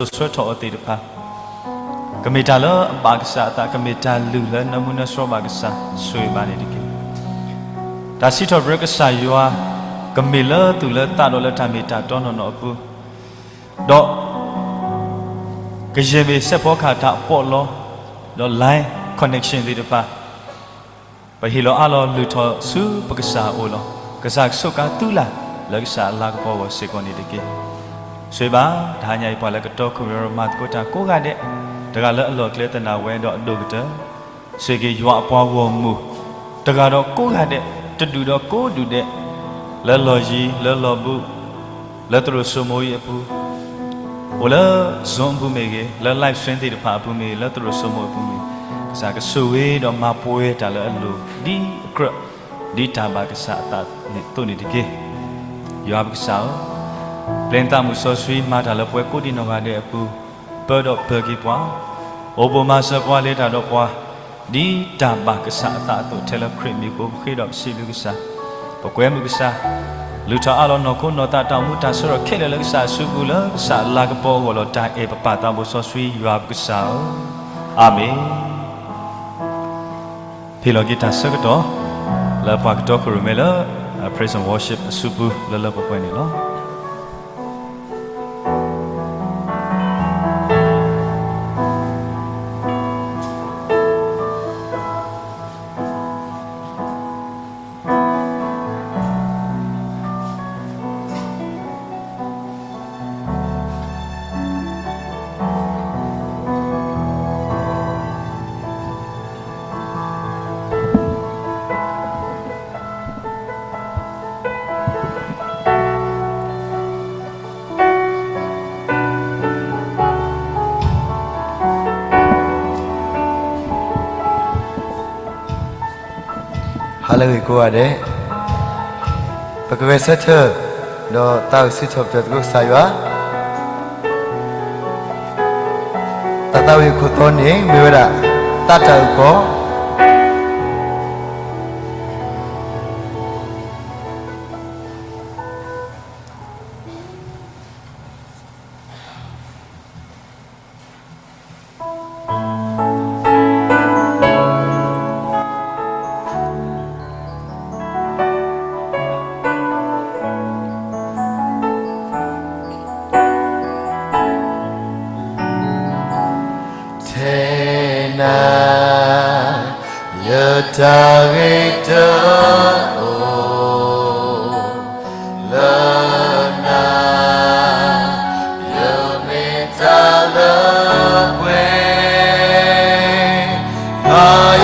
တၢ်လၢအစိာ်ဆှၢထီၣ်အီၤသ့ၣ်တဖၣ် ကမ့ၢ်တၢ်လၢအဘၣ်ကစၢ်အသး, ကမ့ၢ်တၢ်လုၢ်လၢနၢမူနၢဆှီဘၣ်ကစၢ်, ဆိၣ်ဂ့ၤဘၣ်န့ၣ်တက့ၢ်. တၢ်စံးထီၣ်ပတြၢၤကစၢ်ယွၤ ကမ့ၢ်လၢသူၣ်လၢသးဒီးလၢတၢ်မ့ၢ်တၢ်တီနီၢ်နီၢ်အပူၤ, ဒီး ကယဲၢ်မ့ၢ်စဲးဖီကဟၣ်တၢ်အပီးအလီ, ဒီး line connection သ့ၣ်တဖၣ် ပဟ့ၣ်လီၤအါလီၤလုၢ်ထီၣ်ဆူပကစၢ်အအိၣ်လီၤ. ကစၢ်ကဆိးကါသုလၢ်လၢကစၢ်အလၤကပီၤအဂီၢ်စ့ၢ်ကီးန့ၣ်တက့ၢ်. ဆိၣ်ဂ့ၤဘၣ် တဟါညါအံၤ ပှၤလၢကတီခိၣ်ရိၣ်မၤသကိးတၢ်ကိးဂၤဒဲး, တဂၤလၢအလီၢ်အကျဲသနာ်ဝဲဒီးအဒိၣ်ကတၢၢ်, ဆိၣ်ဂ့ၤက့ၤယွၤအပှၤဂီၢ်မုၢ် တဂၤဒီးကိးဂၤဒဲး, တဒူၣ်ဒီးကိးဒူၣ်ဒဲး, လၢလီၢ်ယံၤ လၢလီၢ်ဘူး, လၢသရိာ်စိမိၤအံၤအပူၤ, အိၣ်လၢ Zoom အပူၤမ့ၢ်ဂ့ၤ, လၢ live stream သ့ၣ်တဖၣ်အပူၤမ့ၢ်ဂ့ၤ, လၢသရိာ်စိမိၤအပူၤမ့ၢ်ဂ့ၤ, ကစၢ်ကဆိၣ်ဂ့ၤဒီးမၤပှဲၤတၢ်လၢအလိၤ ဒ်အကြၢး ဒ်တၢ်ဘၣ်ကစၢ်အသးန့ၣ်အသိးန့ၣ်တက့ၢ်. ယွၤပကစၢ်ဧၢ, ပျဲနသးမုၢ်စီဆှံ မၤတၢ်လၢပဝဲကိးဒံနီၢ်ဂၤဒဲးအပူၤ, ပၢဒီးပၢၤက့ၤပှၤ, အိၣ်ဘိၣ်မၤစၢၤပှၤ လ့ၤတၢ်ဒီးပှၤ, ဒ်တၢ်ဘၣ်ကစၢ်အသးအသိး ထဲလၢခရံာ်မံၤအဃိ ပဃ့ဒီးပစံးဘျုးကစၢ်, ပကွဲမုာ်ကစၢ်, လုၢ်ထီၣ်အါလီၤနီၢ်ခိနီၢ်သး တၢ်အိၣ်မူတၢ်ဆၢထၢၣ်ခဲလၢာ်လၢကစၢ်အစုပူၤ လၢကစၢ်အလၤကပီၤအဂီၢ်လီၤ. တၢ်အဲၣ်ပပၢ်သးဘိစီဆှံယွၤပကစၢ်ဧၢ, အၤမ့ၣ်. ဟ့ၣ်လီၤက့ၤတၢ်ဆၢကတီၢ် လၢပှၤကတီခိၣ်ရိၣ်မဲလၢ Praise and Worship အစုပူၤလၢလၢပှဲၤပှဲၤန့ၣ်လီၤ. ဟါလၢအဂ့ၤကိးဂၤဒဲး, ပကဂဲၤဆၢထၢၣ် ဒီးသးဝံၣ်စံးထီၣ်ပတြၢၤသကိးကစၢ်ယွၤ, တၢ်သးဝံၣ်အခိၣ်တီန့ၣ် မ့ၢ်ဝဲဒၣ် သးတၢ်အုၣ်ကီၤ ထဲနၤ ယတၢ်ဂ့ၤတအိၣ်, လၢနၤ ယမ့ၢ်တၢ်လၢပှဲၤ,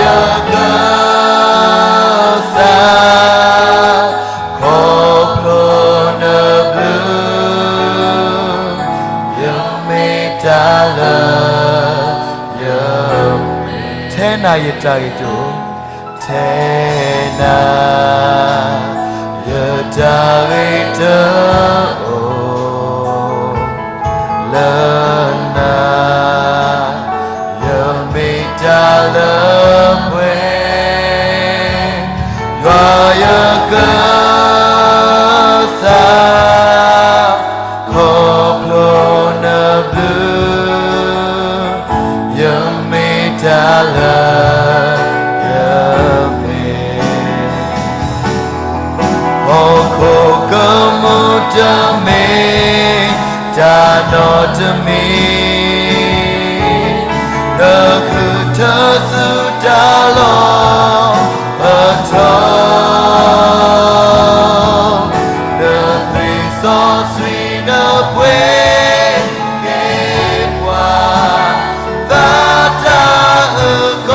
ယွၤယကစၢ်, ခီဖျိနဘျုး, ယမ့ၢ်တၢ်လၢ ယမ့ၢ်, ထဲနၤယတၢ်ဂ့ၤတအိၣ်, ထဲနၤ ယတၢ်ဂ့ၤတအိၣ်, လၢနၤ ယမ့ၢ်တၢ်လၢပှဲၤ, ယွၤယကစၢ်, ခီဖျိနဘျုး, ယမ့ၢ်တၢ်လၢ ယမ့ၢ် ဟီၣ်ခိၣ်ကမူၣ်တမ့ၢ်တၢ်နီတမံၤ, နဃုထၢဆူတၢ်လီၢ်အထီ, နသွံၣ်စီဆှံနပှ့ၤက့ၤပှၤ, သးတၢ်အုၣ်ကီၤ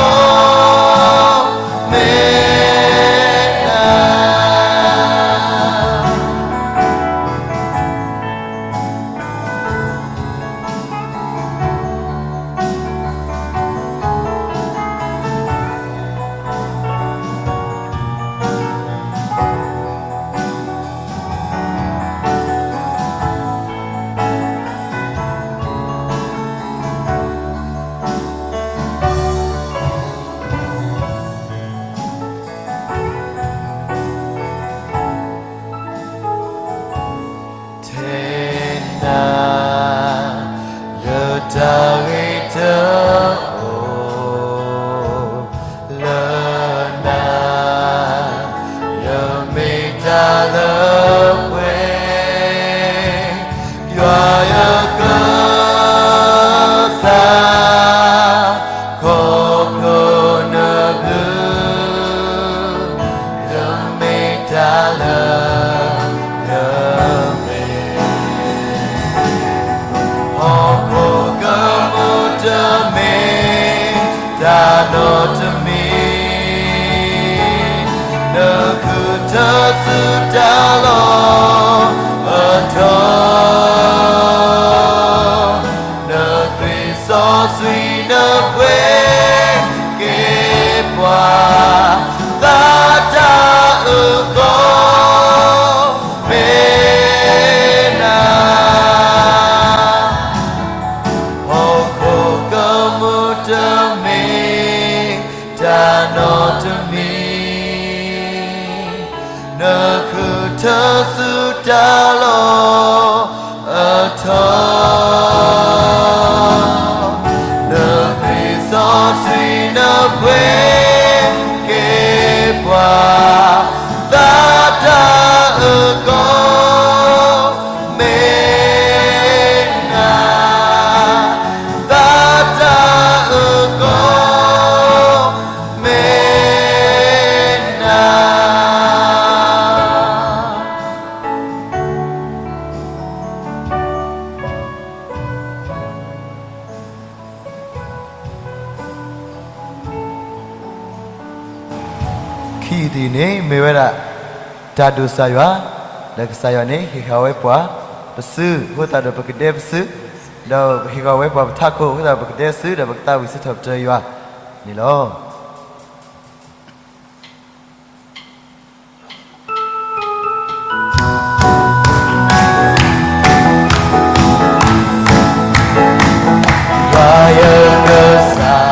မ့ၢ်နၤ. ယွၤ တၢ်ဂ့ၤတအိၣ်လၢနၤ, ယမ့ၢ်တၢ်လၢပှဲၤ, ယွၤယကစၢ်, ခီဖျိနဘျုး ယမ့ၢ်တၢ်လၢယမ့ၢ်, ဟီၣ်ခိၣ်ကမူၣ်တမ့ၢ်တၢ်နီတမံၤ, နဃုထၢဆူတၢ်လီၢ်အထီ နသွံၣ်စီဆှံနပှဲၤက့ၤပှၤ, သးတၢ်အၢၣ်ကီမ့ၢ်နၤ, ဟီၣ်ခိၣ်ကမူၣ်တမ့ၢ်တၢ်နီတမံၤ, နဃုထၢဆူတၢ်လီၢ်အထီ, နသွံၣ်စီဆှံနပှဲၤက့ၤပှၤ, သးတၢ်အၢၣ်ကီမ့ၢ်နၤ, သးတၢ်အၢၣ်ကီမ့ၢ်နၤ. ခံအံၤတယုၢ်န့ၣ် မ့ၢ်ဝဲဒၣ် တၢ်ဒိၣ်ကစၢ်ယွၤ, ဒီးကစၢ်ယွၤန့ၣ် ဟ့ၣ်ဃာ်ဝဲပှၤပစု, အဃိသတးဒီးပကဒဲပစု, ဒီးဟ့ၣ်ဃာ်ဝဲပှၤပထးခိၣ်, အဃိသတးဒီးပကဒဲစု, ဒီးပကသးဝံၣ်စံးထီၣ်ပတြၢၤယွၤန့ၣ်လီၤ. ယွၤယကစၢ်,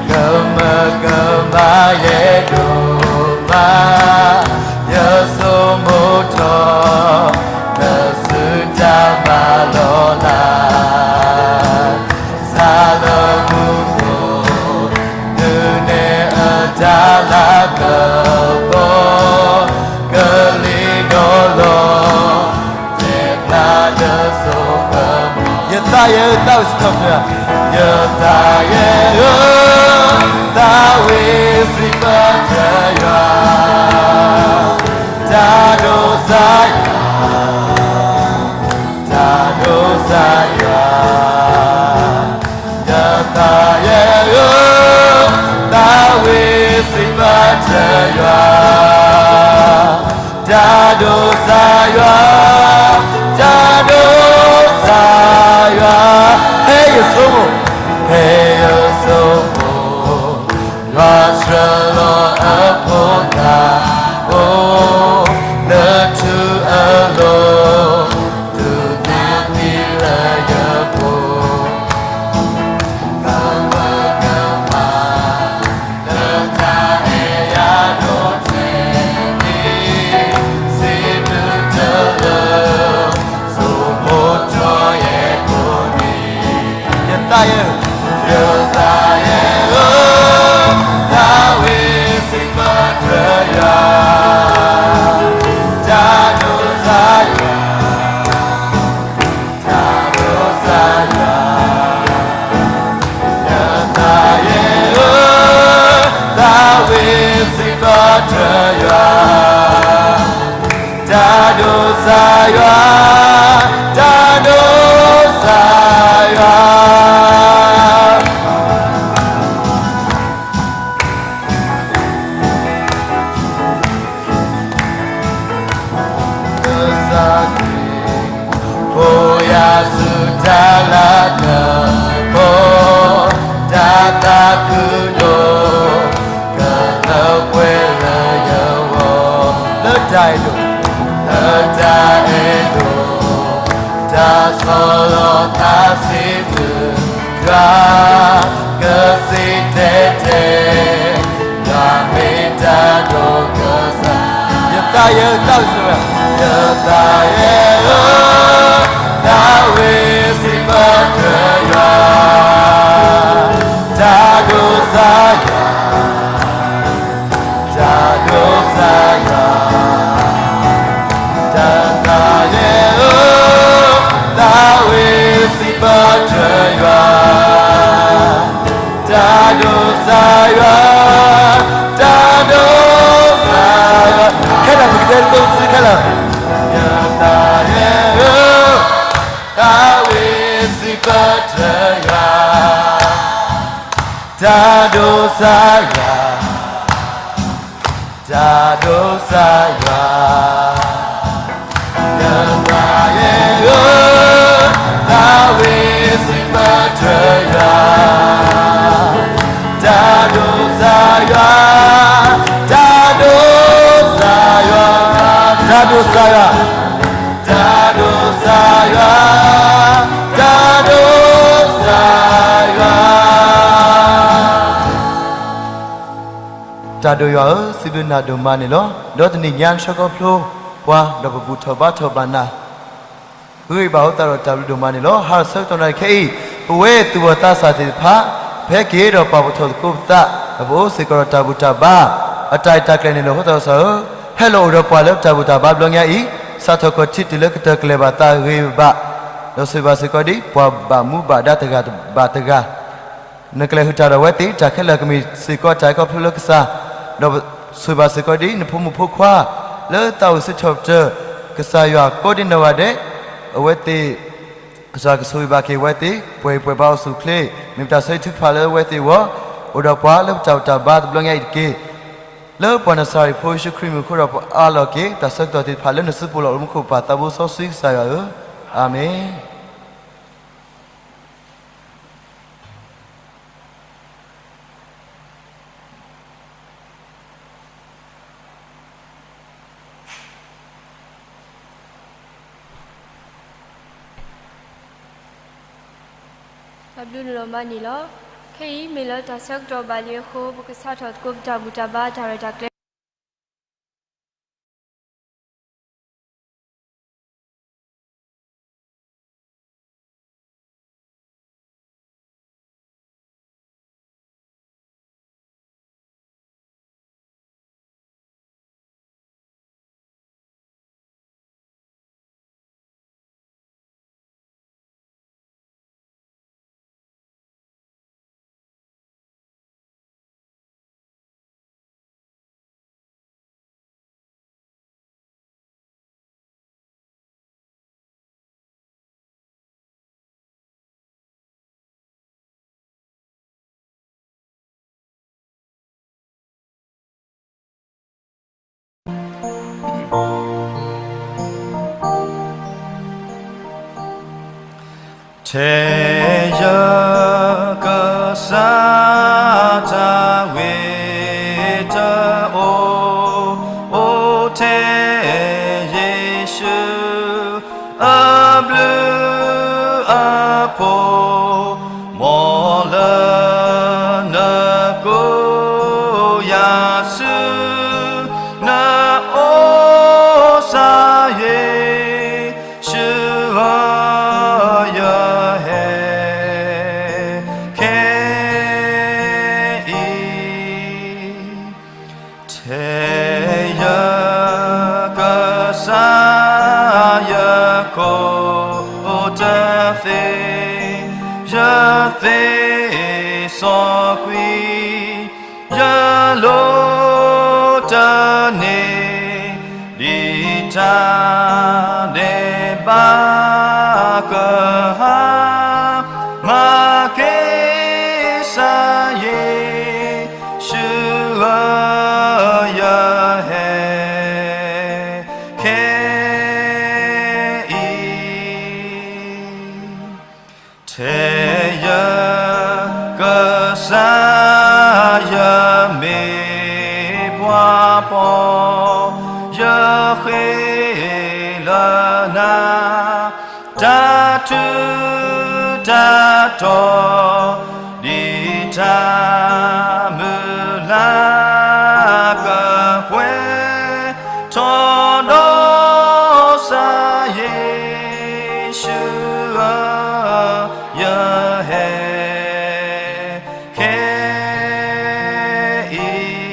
ကမၢကမၣ်ယဲဒိၣ်မး, ယဆိကမိၣ်ထီၣ် နစုတၢ်မၤလီၤလး စၢ်လၢမူခိၣ်, ဒုးနဲၣ်အတၢ်လၤကပီၤ, ကလံၤဒီးလီၤ, တဲဖျါလၢစိကမီၤ, ယသးယဲဧၢ သးဝံၣ်စံးထီၣ်ပတြၢၤ, ယသးယဲဧၢ, သးဝံၣ်စံးပတြၢၤယွၤ, တၢ်ဒိၣ်ကစၢ်ယွၤ တၢ်ဒိၣ်ကစၢ်ယွၤ, ယသးယဲဧၢ, သးဝံၣ်စံးပတြၢၤယွၤ, တၢ်ဒိၣ်ကစၢ်ယွၤ, တၢ်ဒိၣ်ကစၢ်ယွၤ, ဖဲယဆိကမိၣ်, ဖဲယဆိကမိၣ် ယွၤဆှၢလီၤအဖိသၣ်ဖိ လၢထူအလိၤ, သူၣ်သးသံလၢယပူၤ, ကမၢကမၣ်လၢတၢ်အဲၣ်ယၤဒိၣ်ထဲန့ၣ်, စံးဘျုးတၢ်လၢ ဆိကမိၣ်ထီၣ်ယဲကိးနံၤ, ယသးယဲ, ယသးယဲဧၢ, သးဝံၣ်စံးပတြၢၤယွၤ, တၢ်ဒိၣ်ကစၢ်ယွၤ, တၢ်ဒိၣ်ကစၢ်ယွၤ, ယသးယဲဧၢ, သးဝံၣ်စံးပတြၢၤယွၤ, တၢ်ဒိၣ်ကစၢ်ယွၤ, တၢ်ဒိၣ်ကစၢ်ယွၤ, ကစၢ်ခရံာ် ဖိယာ်ဆူတၢ်လၤကပီၤ, တၢ်သးခုဒိၣ်, ကလၢပှဲၤလၢယဂီၢ်, လၢတၢ်အဲၣ်ဒိး, လၢတၢ်အဲၣ်ဒိး, တၢ်ဆီၣ်လီၤသးစံးဘျုးယွၤ, ကစံးတဲတဲာ် ယွၤမ့ၢ်တၢ်ဒိၣ်ကစၢ်, ယသးယဲဧၢ, သးဝံၣ်စံးပတြၢၤ, ယသးယဲဧၢ, သးဝံၣ်စံးပတြၢၤ တၢ်ဒိၣ်စၢ်ယွၤ, တၢ်ဒိၣ်စၢ်ယွၤ, တၢ်ဒိၣ်စၢ်ယွၤ, ခဲလၢာ် ပကတဲတဘိတစုခဲလၢာ်, ယသးအဲၣ်ဧၢ, သးဝံၣ်စံးဘျုးယွၤ, တၢ်ဒိၣ်စၢ်ယွၤ တၢ်ဒိၣ်စၢ်ယွၤ, ယသးအဲၣ်ဧၢ, သးဝံၣ်စံးဘျုးယွၤ, တၢ်ဒိၣ်စၢ်ယွၤ, တၢ်ဒိၣ်စၢ်ယွၤ, တၢ်ဒိၣ်စၢ်ယွၤ, တၢ်ဒိၣ်စၢ်ယွၤ, တၢ်ဒိၣ်စၢ်ယွၤ တၢ်ဒိၣ်ယွၤဧၢ, စံးဘျုးနၤဒိၣ်မးန့ၣ်လီၤ. ဒီးတနံၤညါနဆှၢခီဖျိပှၤ ဒီးပဘူၣ်ထီၣ်ဘါထီၣ်ဘၣ်နၤ, ဂ့ၤဘၣ်အသးဒီးတၢ်ဘျုးဒိၣ်မးန့ၣ်လီၤ. ဟါလီၤဆၢကတီၢ်နၣ်ရံၣ်ခဲအံၤ, ပဝဲသူၣ်ဘီၣ်သးစၢ်သ့ၣ်တဖၣ် ပဟဲက့ၤဒီးပာ်ဖှိၣ်ထီၣ်သကိးပသး, ဒီးပအိၣ်စ့ၢ်ကီးဒီးတၢ်ဘူၣ်တၢ်ဘါ အတၢ်ရဲၣ်တၢ်ကျဲၤန့ၣ်လီၤ. အဃိသတးဒီး ဟဲလီၤအိၣ်ဒီးပှၤလၢပတၢ်ဘူၣ်တၢ်ဘါတဘျီညါအံၤ, စးထီၣ်ခီၣ်ထံးတုၤလၢကတၢၢ်ကလဲၤဘၣ်သးဂ့ၤဘၣ်, ဒီးဆိၣ်ဂ့ၤဘၣ်စ့ၢ်ကီးဒ်ပှၤဘၣ်မူဘၣ်ဒါတဂၤဘၣ်တဂၤ နကလဲၤဃုာ်တၢ်ဒီးအဝဲသ့ၣ် တၢ်ခဲလၢာ်ကမ့ၢ်စ့ၢ်ကီးတၢ်အဲၣ်ခီဖျိလၢကစၢ်, ဒီးဆိၣ်ဂ့ၤဘၣ်စ့ၢ်ကီးဒ်နဖိမုၣ်ဖိခွါ လၢသးအိၣ်ဆၢထၢၣ်ပတြၢၤ ကစၢ်ယွၤကိးဒ်နီၢ်ဂၤဒဲး, အဝဲသ့ၣ် ကစၢ်ကဆိၣ်ဂ့ၤဘၣ်က့ၤအဝဲသ့ၣ် ပှဲၤပှဲၤဘါအိၣ်ဆူၣ်အိၣ်ချ့, မ့ၢ်ပတၢ်ဆၢဂ့ၤထုကဖၣ်လၢအဝဲသ့ၣ်အဂီၢ်, အိၣ်ဒီးပှၤလၢပတၢ်ဘူၣ်တၢ်ဘါတဘျီညါအံၤတက့ၢ်. လၢပှၤနၤစၤရ့းဖိယ့ၣ်ၡူးခရံာ်မံၤအဃိဒီးပအၢၣ်လီၤက့ၤ တၢ်ဆၢကတီၢ်သ့ၣ်တဖၣ်လၢနစုပူၤလီၤ. အိၣ်မူခိၣ်ပၢ်သးဘိစီဆှံကစၢ်ယွၤဧၢ, အၤမ့ၣ်. တၢ်ဘျုးနၤဒိၣ်မးန့ၣ်လီၤ. ခဲအံၤမ့ၢ်လၢတၢ်ဆၢကတီၢ်ဘၣ်လံအဃိ ပကစးထီၣ်သကိးပတၢ်ဘူၣ်တၢ်ဘါတၢ်ရဲၣ်တၢ်ကျဲၤထဲယကစၢ်တၢ်ဝံတအိၣ်, အိၣ်ထဲယ့ၣ်ၡူးအဘျုးအဖှိၣ်, မ်လၢနကိးယၤဆူနအိၣ်စၢ်ယ့ၣ် ဆူဧၢ ယဟဲခဲအံၤ, ထဲယကစၢ်ယခိၣ်တသ့, ယသ့စီကွံာ် ယလိၣ်တန့ၢ် ဒ်တၢ်ဒဲးဘးကဟါ, မၤက့ၤကစၢ်ယ့ၣ်ၡူးဧၢ ယဟဲခဲအံၤ. ထဲယကစၢ်ယမ့ၢ်ပှၤဖှီၣ်, ယဃ့လၢနၤ တၢ်ထူးတၢ်တီၤ, ဒ်တၢ်မုၢ်လၢ်ကပှဲၤထီၣ်ဒီးစၢ်ယ့ၣ်ၡူးဧၢ, ယဟဲခဲအံၤ.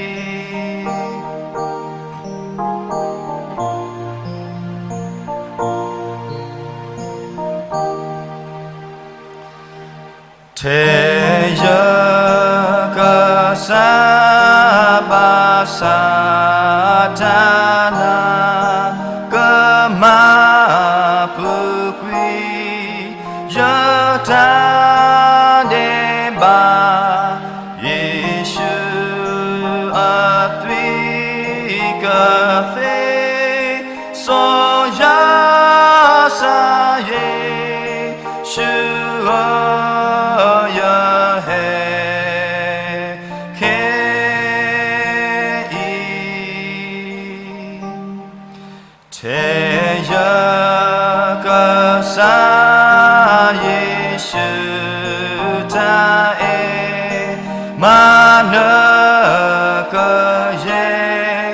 ထဲယကစၢ်ဘၣ်ဆၣ်တၢ်လၢ ကမၤပူၤကွံာ် ယတၢ်ဒဲးဘး, ယ့ၣ်ၡူးအသွံၣ်ကသ့, စီၤယၤစၢ်ယ့ၣ် ဆူအယဟဲခဲအံၤ, ထဲယကစၢ်ယ့ၣ်ၡူးတၢ်အဲၣ်, မၤနၢၤကယဲၢ်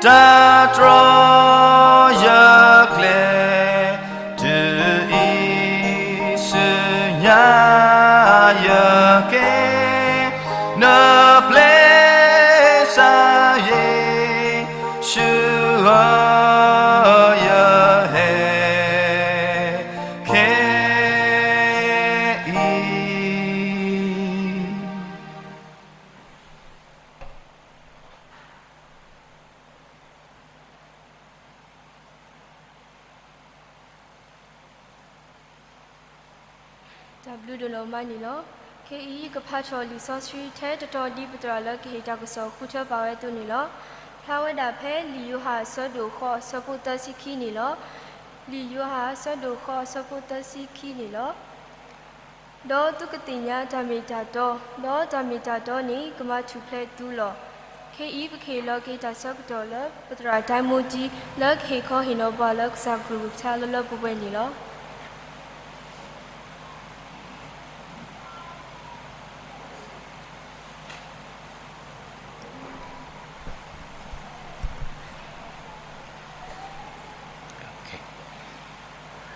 တၢ်တြီယကျဲ တုၤအံၤဆူညါ ယကဲ နပျဲစၢ်ယ့ၣ်ၡူးဧၢ, ယဟဲခဲအံၤ. တၢ်ဘျုးဒိၣ်လီၤမးန့ၣ်လီၤ. ခဲအံၤ ယကဖးထီၣ်လံာ်စီဆှံထဲတတီၤဒ်ပသရၣ်လၢကဟ့ၣ်တၢ်ကစီၣ်ဃုထၢပာ်ဝဲအသိးန့ၣ်လီၤ. ဖျါဝဲဒၣ်ဖဲလံာ်ယိၤဟၣ်အဆၢဒိၣ်ဃိးအဆၢဖိသၢဆံခံန့ၣ်လီၤ. လံာ်ယိၤဟၣ်အဆၢဒိၣ်ဃိးအဆၢဖိသၢဆံခံန့ၣ်လီၤ. ဒီးသုကသ့ၣ်ညါတၢ်မ့ၢ်တၢ်တီ, ဒီးတၢ်မ့ၢ်တၢ်တီန့ၣ် ကမၤထူၣ်ဖျဲးသုလီၤ. ခဲအံၤ ပကဟ့ၣ်လီၤက့ၤတၢ်ဆၢကတီၢ်လၢ ပသရၣ်တၢ်မိၤတံ လၢကဟ့ၣ်ခီဟ့ၣ်နီၤပှၤလၢကစၢ်ကရူၢ်ကထါလၢလၢပှဲၤပှဲၤန့ၣ်လီၤ.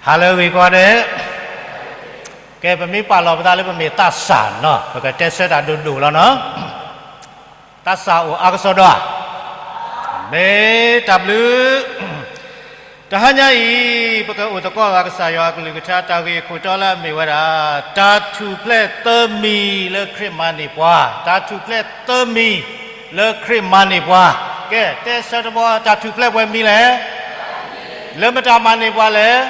ဟါလၢအဂ့ၤကိးဂၤဒဲး, ကဲ ပမ့ၢ်ပာ်လီၤပသးလၢပမ့ၢ်သးစၢ်နီၤ ပကတဲဆၢတၢ်ဒိၣ်ဒိၣ်လီၤနီၤ. သးစၢ်အိၣ်အါကစီဒီဧါ, မ့ၢ်တၢ်ဘျုး တဟါညါအံၤ ပကအိၣ်သကိးဘၣ်ကစၢ်ယွၤအကလုၢ်ကထါ တၢ်ဂ့ၢ်အခိၣ်တီလၢအမ့ၢ်ဝဲဒၣ် တၢ်ထူၣ်ဖျဲးသၢမံၤလၢခရံာ်မၤန့ၢ်ပှၤ, တၢ်ထူၣ်ဖျဲးသၢမံၤလၢခရံာ်မၤန့ၢ်ပှၤ. ကဲ တဲဆၢတဘျီ တၢ်ထူၣ်ဖျဲးပှဲၤမံၤလဲၣ်, လၢမတၤမၤန့ၢ်ပှၤလဲၣ်.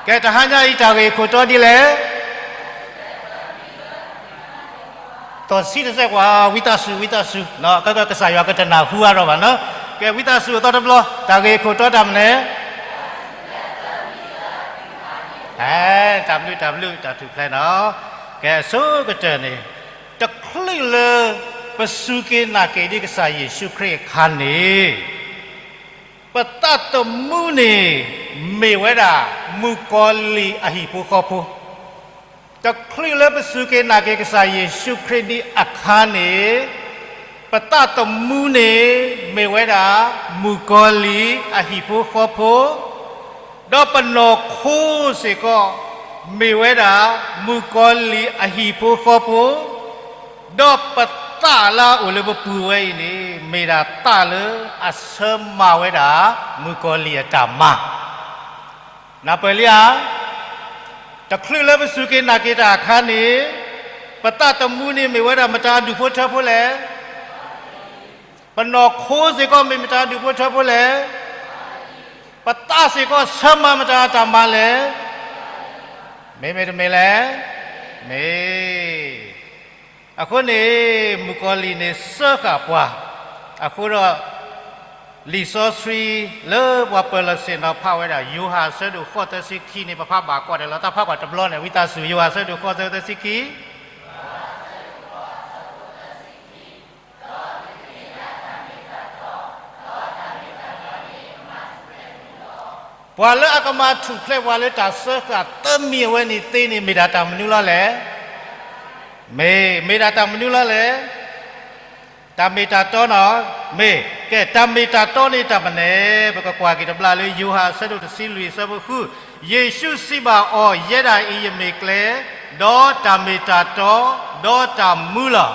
ကဲ တဟါညါအံၤ တၢ်ဂ့ၢ်အခိၣ်တီဒ်လဲၣ်. သီၣ်ဆံတစဲးကွၢ် ဝံသးစူၤ ဝံသးစူၤ, ကဲ ကဲ ကစၢ်ယွၤကတနၢ်ဟူအါထီၣ်ဘၣ်နီၤ. ကဲ ဝံသးစူၤအသီတဘျီ တၢ်ဂ့ၢ်အခိၣ်တီတၢ်မနုၤလဲၣ်. အဲ တၢ်ဘျုး တၢ်ဘျုး တၢ်ထူၣ်ဖျဲးနီၤ. ကဲ အဆိကတၢၢ်န့ၣ် တချုးလၢပစူၢ်က့ၤနာ်က့ၤဒ်ကစၢ်ယ့ၣ်ၡူးခရံာ်အခါန့ၣ် ပသးသမူန့ၣ် မ့ၢ်ဝဲဒၣ်မုၣ်ကီၤလံၢ်အဟံၣ်ဖိဃီဖိ. တချုးလၢပစူၢ်က့ၤနာ်က့ၤကစၢ်ယ့ၣ်ၡူးခရံာ်ဒ်အခါန့ၣ် ပသးသမူန့ၣ် မ့ၢ်ဝဲဒၣ်မုၣ်ကီၤလံၢ်အဟံၣ်ဖိဃီဖိ, ဒီးပနီၢ်ခိစ့ၢ်ကီး မ့ၢ်ဝဲဒၣ်မုၣ်ကီၤလံၢ်အဟံၣ်ဖိဃီဖိ, ဒီးပသးလၢအအိၣ်လၢပပူၤဝဲအံၤန့ၣ် မ့ၢ်ဒၣ်သးလၢအဆၢမၤဝဲဒၣ်မုၣ်ကီၤလံၢ်အတၢ်မၤ. နၢ်ပၢၢ်လံဧါ. တချုးလၢပစူၢ်က့ၤနာ်က့ၤတၢ်အခါန့ၣ် ပသးသမူန့ၣ်မ့ၢ်ဝဲဒၣ်မတၤအဒူၣ်ဖိထၢဖိလဲၣ်. ပနီၢ်ခိစ့ၢ်ကီးမ့ၢ်မတၤအဒူၣ်ဖိထၢဖိလဲၣ်. ပသးစ့ၢ်ကီးဆၢမၤမတၤအတၢ်မၤလဲၣ်. မ့မ့ၢ်တမ့ၢ်လဲၣ်. မ့ၢ် အဃိန့ၣ် မုၣ်ကီၤလံၢ်န့ၣ်စၢဃာ်ပှၤ, အဃိဒီး လံာ်စီဆှံလၢပှၤပၢၤလီၢ်ဆ့ၣ်နီၤဖးဝဲဒၣ် ယိၤဟၣ်အဆၢဒိၣ်ဃိးသၢဆံခံန့ၣ် ပဖးဘၣ်ကွၢ်ဒီးလီၤ တၢ်ဖးကွၢ်တဘျီန့ၣ် ဝံသးစူၤ ယိၤဟၣ်အဆၢဒိၣ်ဃိးသၢဆံခံ ပှၤလၢအကမၤထူၣ်ဖျဲးပှၤလၢတၢ်စၢဃာ်သၢမံၤအဝဲန့ၣ်သ့န့ၣ် မ့ၢ်ဒၣ်တၢ်မနုၤလီၤလဲၣ်. မ့ၢ် မ့ၢ်ဒၣ်တၢ်မနုၤလီၤလဲၣ်. တၢ်မ့ၢ်တၢ်တီနီၤ. မ့ၢ် ကဲ တၢ်မ့ၢ်တၢ်တီန့ၣ်တၢ်မနုၤလဲၣ်. ပကကွၢ်က့ၤတဘျီလၢ ယိၤဟၣ်အဆၢဒိၣ်တဆံလွံၢ်အဆၢဖိဃု, ယ့ၣ်ၡူးစံးဘၣ်အီၤ, ယဲဒၣ်အံၤယမ့ၢ်ကျဲ, ဒီးတၢ်မ့ၢ်တၢ်တီ, ဒီးတၢ်မူလီၤ.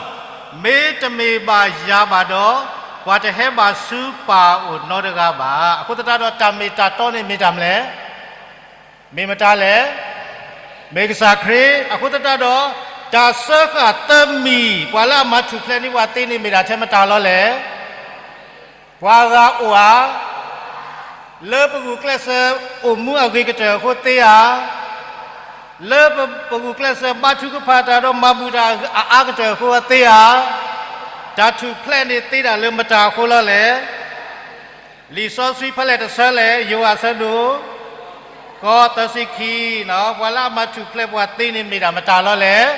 မ့တမ့ၢ်ဘၣ်ယၤဘၣ်ဒီး, ပှၤတဟဲဘၣ်ဆူပၢ်အအိၣ်နီတဂၤဘၣ်. အဃိသတးဒီး တၢ်မ့ၢ်တၢ်တီန့ၣ်မ့ၢ်တၢ်မနုၤလဲၣ်. မ့ၢ်မတၤလဲၣ်. မ့ၢ်ကစၢ်ခရံာ်. အဃိသတးဒီး, တၢ်စၢဃာ်သၢမံၤ ပှၤလၢအမၤထူၣ်ဖျဲးန့ၢ်ပှၤသ့န့ၣ် မ့ၢ်ဒၣ်ထဲမတၤလီၤလဲၣ်. ပှၤဂၤအိၣ်ဧါ, လၢပဂုာ်ကျဲးစၢးအိၣ်မူအဂ့ၤကတၢၢ်အဃိသ့ဧါ, လၢပဂုာ်ကျဲးစၢးဘါထုကဖၣ်တၢ်ဒီးမၤဘူၣ်တၢ်အအါကတၢၢ်အဃိသ့ဧါ, တၢ်ထူၣ်ဖျဲးန့ၣ်သ့ဒၣ်လၢမတၤအဃိလီၤလဲၣ်. လံာ်စီဆှံဖဲလဲၣ်တဆၢလဲၣ်, ယိၤဟၣ်အဆၢဒိၣ် ဃိးသၢဆံခံ, ပှၤလၢအမၤထူၣ်ဖျဲးပှၤသ့န့ၣ်မ့ၢ်ဒၣ်မတၤလီၤလဲၣ်.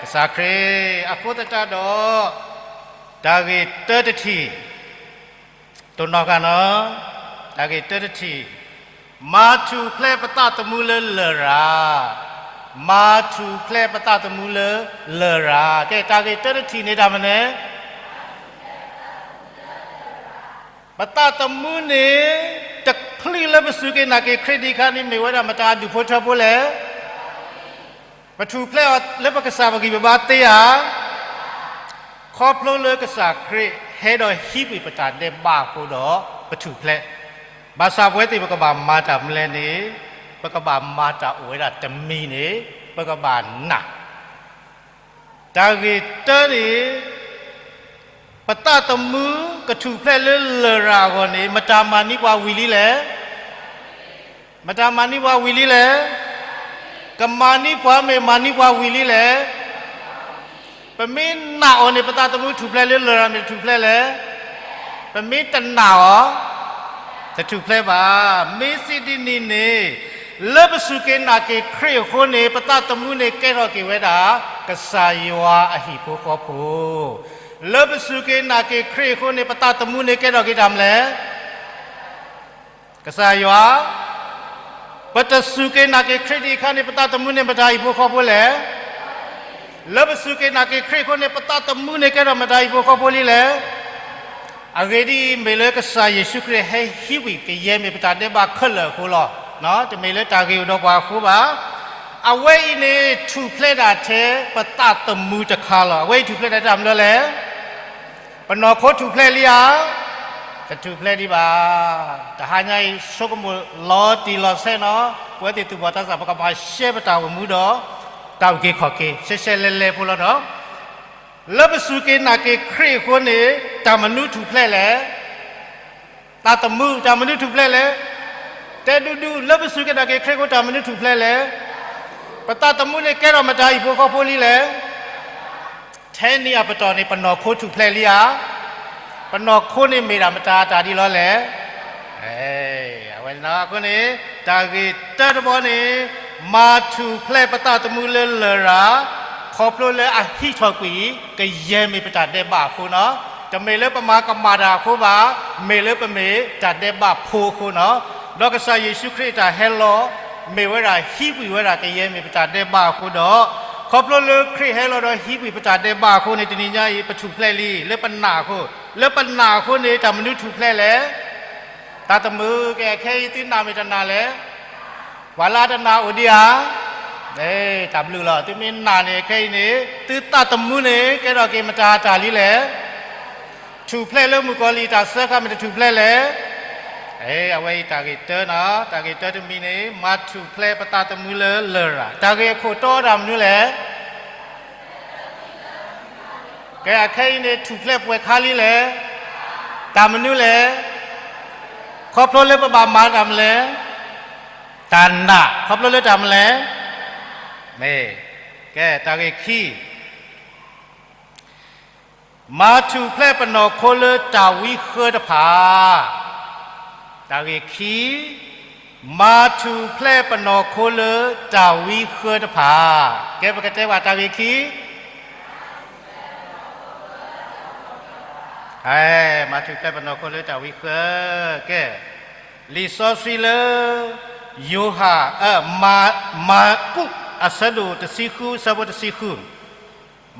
ကစၢ်ခရံာ်. အဃိသတးဒီး, တၢ်ဂ့ၢ်တၢတထံၣ်, တိၢ်နီၣ်ဃာ်နီၤ, တၢ်ဂ့ၢ်တၢတထံၣ်, မၤထူၣ်ဖျဲးပသးသမူလၢလရာ်, မၤထူၣ်ဖျဲးပသးသမူလၢလရာ်. ကဲ တၢ်ဂ့ၢ်တၢတထံၣ်န့ၣ်တၢ်မနုၤလဲၣ်. ပသးသမူန့ၣ်, တချုးလၢပစူၢ်က့ၤနာ်က့ၤခရံာ်ဒံးအခါန့ၣ် မ့ၢ်ဝဲဒၣ်မတၤအဒူၣ်ဖိထၢဖိလဲၣ်. ပထူၣ်ဖျဲးအီၤလၢပကစၢ်ပဂံၢ်ပဘါသ့ဧါ. ခီဖျိလၢကစၢ်ခရံာ်ဟဲဒီးဟံးကွံာ်ပတၢ်ဒဲးဘးအဃိဒီး, ပထူၣ်ဖျဲး. ဘၣ်ဆၣ်ပဝဲသ့ၣ်ပကဘၣ်မၤတၢ်မနုၤလဲၣ်န့ၣ်, ပကဘၣ်မၤတၢ်အိၣ်ဝဲဒၣ်တမံၤန့ၣ်, ပကဘၣ်နာ် တၢ်ဂ့ၢ်တၢန့ၣ်, ပသးသမူကထူၣ်ဖျဲးလၢလရာ်အဂီၢ်န့ၣ် မတၤမၤန့ၢ်ပှၤဝံၤလံလဲၣ်. မတၤမၤန့ၢ်ပှၤဝံၤလံလဲၣ်. ကမၤန့ၢ်ပှၤမ့ၢ်မၤန့ၢ်ပှၤဝံၤလံလဲၣ်. ပမ့ၢ်နာ်အီၤန့ၣ် ပသးသမူထူၣ်ဖျဲးလၢလရာ်မ့ၢ်တထူၣ်ဖျဲးလဲၣ်. ပမ့ၢ်တနာ်အီၤ, တထူၣ်ဖျဲးဘၣ်. မ့ၢ်စံးဒ်န့ၣ်န့ၣ်, လၢပစူၢ်က့ၤနာ်က့ၤခရံာ်အဃိန့ၣ် ပသးသမူန့ၣ်ကဲထီၣ်က့ၤဝဲဒၣ် ကစၢ်ယွၤအဟံၣ်ဖိဃီဖိ. လၢပစူၢ်က့ၤနာ်က့ၤခရံာ်အဃိန့ၣ် ပသးသမူန့ၣ်ကဲထီၣ်က့ၤတၢ်မနုၤလဲၣ်. ကစၢ်ယွၤ. ပတစူၢ်က့ၤနာ်က့ၤခရံာ်ဒံးအခါန့ၣ် ပသးသမူန့ၣ်မတၤဟံၣ်ဖိဃီဖိလဲၣ်. လၢပစူၢ်က့ၤနာ်က့ၤခရံာ်အဃိန့ၣ် ပသးသမူန့ၣ်ကဲထီၣ်မတၤဟံၣ်ဖိဃီဖိလံလဲၣ်. အဂ့ၢ်ဒ်အံၤ, မ့ၢ်လၢကစၢ်ယ့ၣ်ၡူးခရံာ်ဟဲဟံးဝံၤကယဲၢ်မ့ၢ်ပတၢ်ဒဲးဘးခဲလၢာ်အဃိလီၤ. တမ့ၢ်လၢတၢ်ဂ့ၢ်အိၣ်ဒီးပှၤအဃိဘၣ်. အဝဲအံၤန့ၣ် ထူၣ်ဖျဲးဒၣ်ထဲပသးသမူတခါလီၤ. အဝဲအံၤထူၣ်ဖျဲးဒၣ်ထဲတၢ်မနုၤလဲၣ်. ပနီၢ်ခိထူၣ်ဖျဲးလံဧါ. တထူၣ်ဖျဲးဒံးဘၣ်. တဟါညါအံၤ ဆိကမိၣ်လီၤတံၢ်လီၤဆဲးနီၤ, ပဝဲသ့ၣ်သူၣ်ဘီၣ်သးစၢ် ပကဘၣ်ရှဲပတၢ်အိၣ်မူဒီး တၢ်အုၣ်က့ၤခီၣ်က့ၤ ရှဲရှဲလဲလဲဖိလီၤနီၤ. လၢပစူၢ်က့ၤနာ်က့ၤခရံာ်အဃိန့ၣ် တၢ်မနုၤထူၣ်ဖျဲးလဲၣ်. သးသမူ တၢ်မနုၤထူၣ်ဖျဲးလဲၣ်. တဲဒူဒူ လၢပစူၢ်က့ၤနာ်က့ၤခရံာ်အဃိ တၢ်မနုၤထူၣ်ဖျဲးလဲၣ်. ပသးသမူန့ၣ်ကဲထီၣ်မတၤဟံၣ်ဖိဃီဖိလံလဲၣ်. ထဲန့ၣ်အပတီၢ်န့ၣ် ပနီၢ်ခိထူၣ်ဖျဲးလံဧါ. ပနီၢ်ခိန့ၣ်မ့ၢ်ဒၣ်မတၤတၢ်ဒ်လဲၣ်. အဝဲန့ၣ်အဃိန့ၣ် တၢ်ဂ့ၢ်တၢတဘီန့ၣ် မၤထူၣ်ဖျဲးပသးသမူလၢလရာ်, ခီဖျိလၢအဟံးထီၣ်ကွံာ် ကယဲၢ်မ့ၢ်ပတၢ်ဒဲးဘးအဃိနီၤ. တမ့ၢ်လၢပမၤကမၣ်တၢ်အဃိဘၣ်, မ့ၢ်လၢပမ့ၢ်တၢ်ဒဲးဘးဖိအဃိနီၤ. ဒီးကစၢ်ယ့ၣ်ၡူးခရံာ်အတၢ်ဟဲလီၤ မ့ၢ်ဝဲဒၣ်ဟံးကွံာ်ဝဲဒၣ်ကယဲၢ်မ့ၢ်ပတၢ်ဒဲးဘးအဃိဒီး, ခီဖျိလၢခရံာ်ဟဲလီၤဒီးဟံးကွံာ်ပတၢ်ဒဲးဘးအဃိန့ၣ် တနံၤညါအံၤ ပထူၣ်ဖျဲးလံ လၢပနာ်အဃိ, လၢပနာ်အဃိန့ၣ် တၢ်မနုၤထူၣ်ဖျဲးလဲၣ်. သးသမူ ကဲ ခဲအံၤသုနာ်မ့ၢ်တနာ်လဲၣ်. ပှၤလၢအတနာ်အိၣ်ဒံးဧါ. တၢ်ဘျုးလီၤ. သုမ့ၢ်နာ်န့ၣ် ခဲအံၤန့ၣ် သုသးသမူန့ၣ် ကဲထီၣ်က့ၤမတၤတၢ်လံလဲၣ်. ထူၣ်ဖျဲးလၢမုၣ်ကီၤလံၢ်တၢ်စၢဃာ်မ့ၢ်တထူၣ်ဖျဲးလဲၣ်. အဝဲအံၤတၢ်ဂ့ၢ်တၢနီၤ, တၢ်ဂ့ၢ်တၢတမံၤန့ၣ် မၤထူၣ်ဖျဲးပသးသမူလၢလရာ်. တၢ်ဂ့ၢ်အခိၣ်တီတၢ်မနုၤလဲၣ်. ကဲ အခဲအံၤန့ၣ် ထူၣ်ဖျဲးပှဲၤခါလံလဲၣ်. တၢ်မနုၤလဲၣ်. ခီဖျိလၢပဘၣ်မၤတၢ်မနုၤလဲၣ်. တၢ်နာ် ခီဖျိလၢတၢ်မနုၤလဲၣ်. မ့ၢ်, ကဲ တၢ်ဂ့ၢ်ခံ မၤထူၣ်ဖျဲးပနီၢ်ခိလၢတၢ်ဝံဃၢတဖၣ်. တၢ်ဂ့ၢ်ခံ, မၤထူၣ်ဖျဲးပနီၢ်ခိလၢတၢ်ဝံဃၢတဖၣ်. ကဲ ပကတဲဘၣ်တၢ်ဂ့ၢ်ခံ မၤထူၣ်ဖျဲးပနီၢ်ခိလၢတၢ်ဝံဃၢ. ကဲ, လံာ်စီဆှံလၢ ယိၤဟၣ်, မၢ်ကူး အဆၢဒိၣ်တဆံဃု အဆၢဖိတဆံဃု,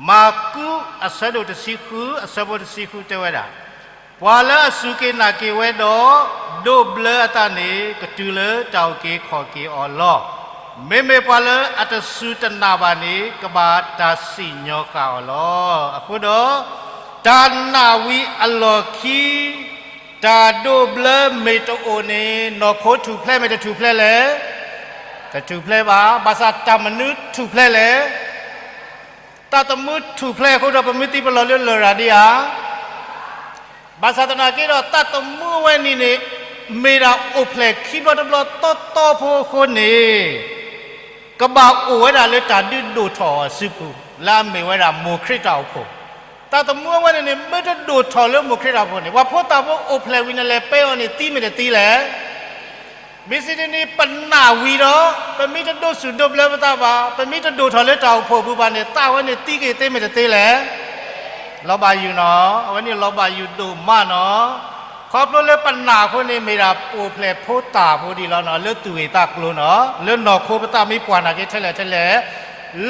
မၢ်ကူး အဆၢဒိၣ်တဆံဃု အဆၢဖိတဆံဃုတဲဝဲဒၣ်, ပှၤလၢအစူၢ်က့ၤနာ်က့ၤဝဲဒီး ဒိးဘျၢအသးန့ၣ် ကတုၤလၢတၢ်အုၣ်က့ၤခီၣ်က့ၤအီၤလီၤ. မ့မ့ၢ်ပှၤလၢအတစူၢ်တနာ်ဘၣ်န့ၣ် ကဘၣ်တၢ်စံၣ်ညီၣ်ဃာ်အီၤလီၤ. အဃိဒီး တၢ်နာ်ဝံၤအလီၢ်ခံ တၢ်ဒိးဘျၢမ့ၢ်တအိၣ်န့ၣ် နီၢ်ခိထူၣ်ဖျဲးမ့ၢ်တထူၣ်ဖျဲးလဲၣ်. တထူၣ်ဖျဲးဘၣ်. ဘၣ်ဆၣ်တၢ်မနုၤထူၣ်ဖျဲးလဲၣ်. တၢ်သမူထူၣ်ဖျဲးအဃိဒီး ပမ့ၢ်သံပလီၢ်လၢလရာ်ဒံးဧါ. ဘၣ်ဆၣ်သနာ်က့ဒီး တၢ်သမူအဝဲန့ၣ်န့ၣ် မ့ၢ်ဒၣ်အိၣ်ဖျဲၣ်ခံဘျီတဘျီတီတီဖိအဃိန့ၣ် ကဘၣ်အိၣ်ဝဲဒၣ်လၢတၢ်ဒုးဒိၣ်ထီၣ်အီၤစုပူၤ လၢအမ့ၢ်ဝဲဒၣ်မိၢ်ခရံာ်တၢ်အိၣ်ဖှိၣ်. တၢ်သမူအဝဲန့ၣ်န့ၣ် မ့ၢ်တဒိၣ်ထီၣ်လၢမိၢ်ခရံာ်တၢ်အိၣ်ဖှိၣ်န့ၣ် ပှၤဖိသၣ်ဖိအိၣ်ဖျဲၣ်ဝံၤန့ၣ် လဲၤပဲအီၤန့ၣ် သံမ့ၢ်တသံလဲၣ်. မ့ၢ်စံးဒ်န့ၣ် ပနာ်ဝံၤဒီး ပမ့ၢ်တဒိးဆူၣ်ဒိးဘျၢပသးဘၣ်, ပမ့ၢ်တဒိၣ်ထီၣ်လၢတၢ်အိၣ်ဖှိၣ်ပူၤဘၣ်န့ၣ် သးဝဲန့ၣ်သံက့ၤသ့မ့ၢ်တသ့လဲၣ်. လီၤဘၣ်ယုၢ်နီၤ, အဝဲန့ၣ်လီၤဘၣ်ယုၢ်ဒိၣ်မးနီၤ. ခီဖျိလၢပနာ်အဃိန့ၣ် မ့ၢ်ဒၣ်အိၣ်ဖျဲၣ်ဖိသၣ်ဖိဒံးလီၤနီၤ, လၢသူၣ်ဂ့ၢ်သးကျိၤနီၤ, လၢနီၢ်ခိပသးမ့ၢ်ပှၢ်နာ်က့ထဲလဲၣ်ထဲလဲၣ်,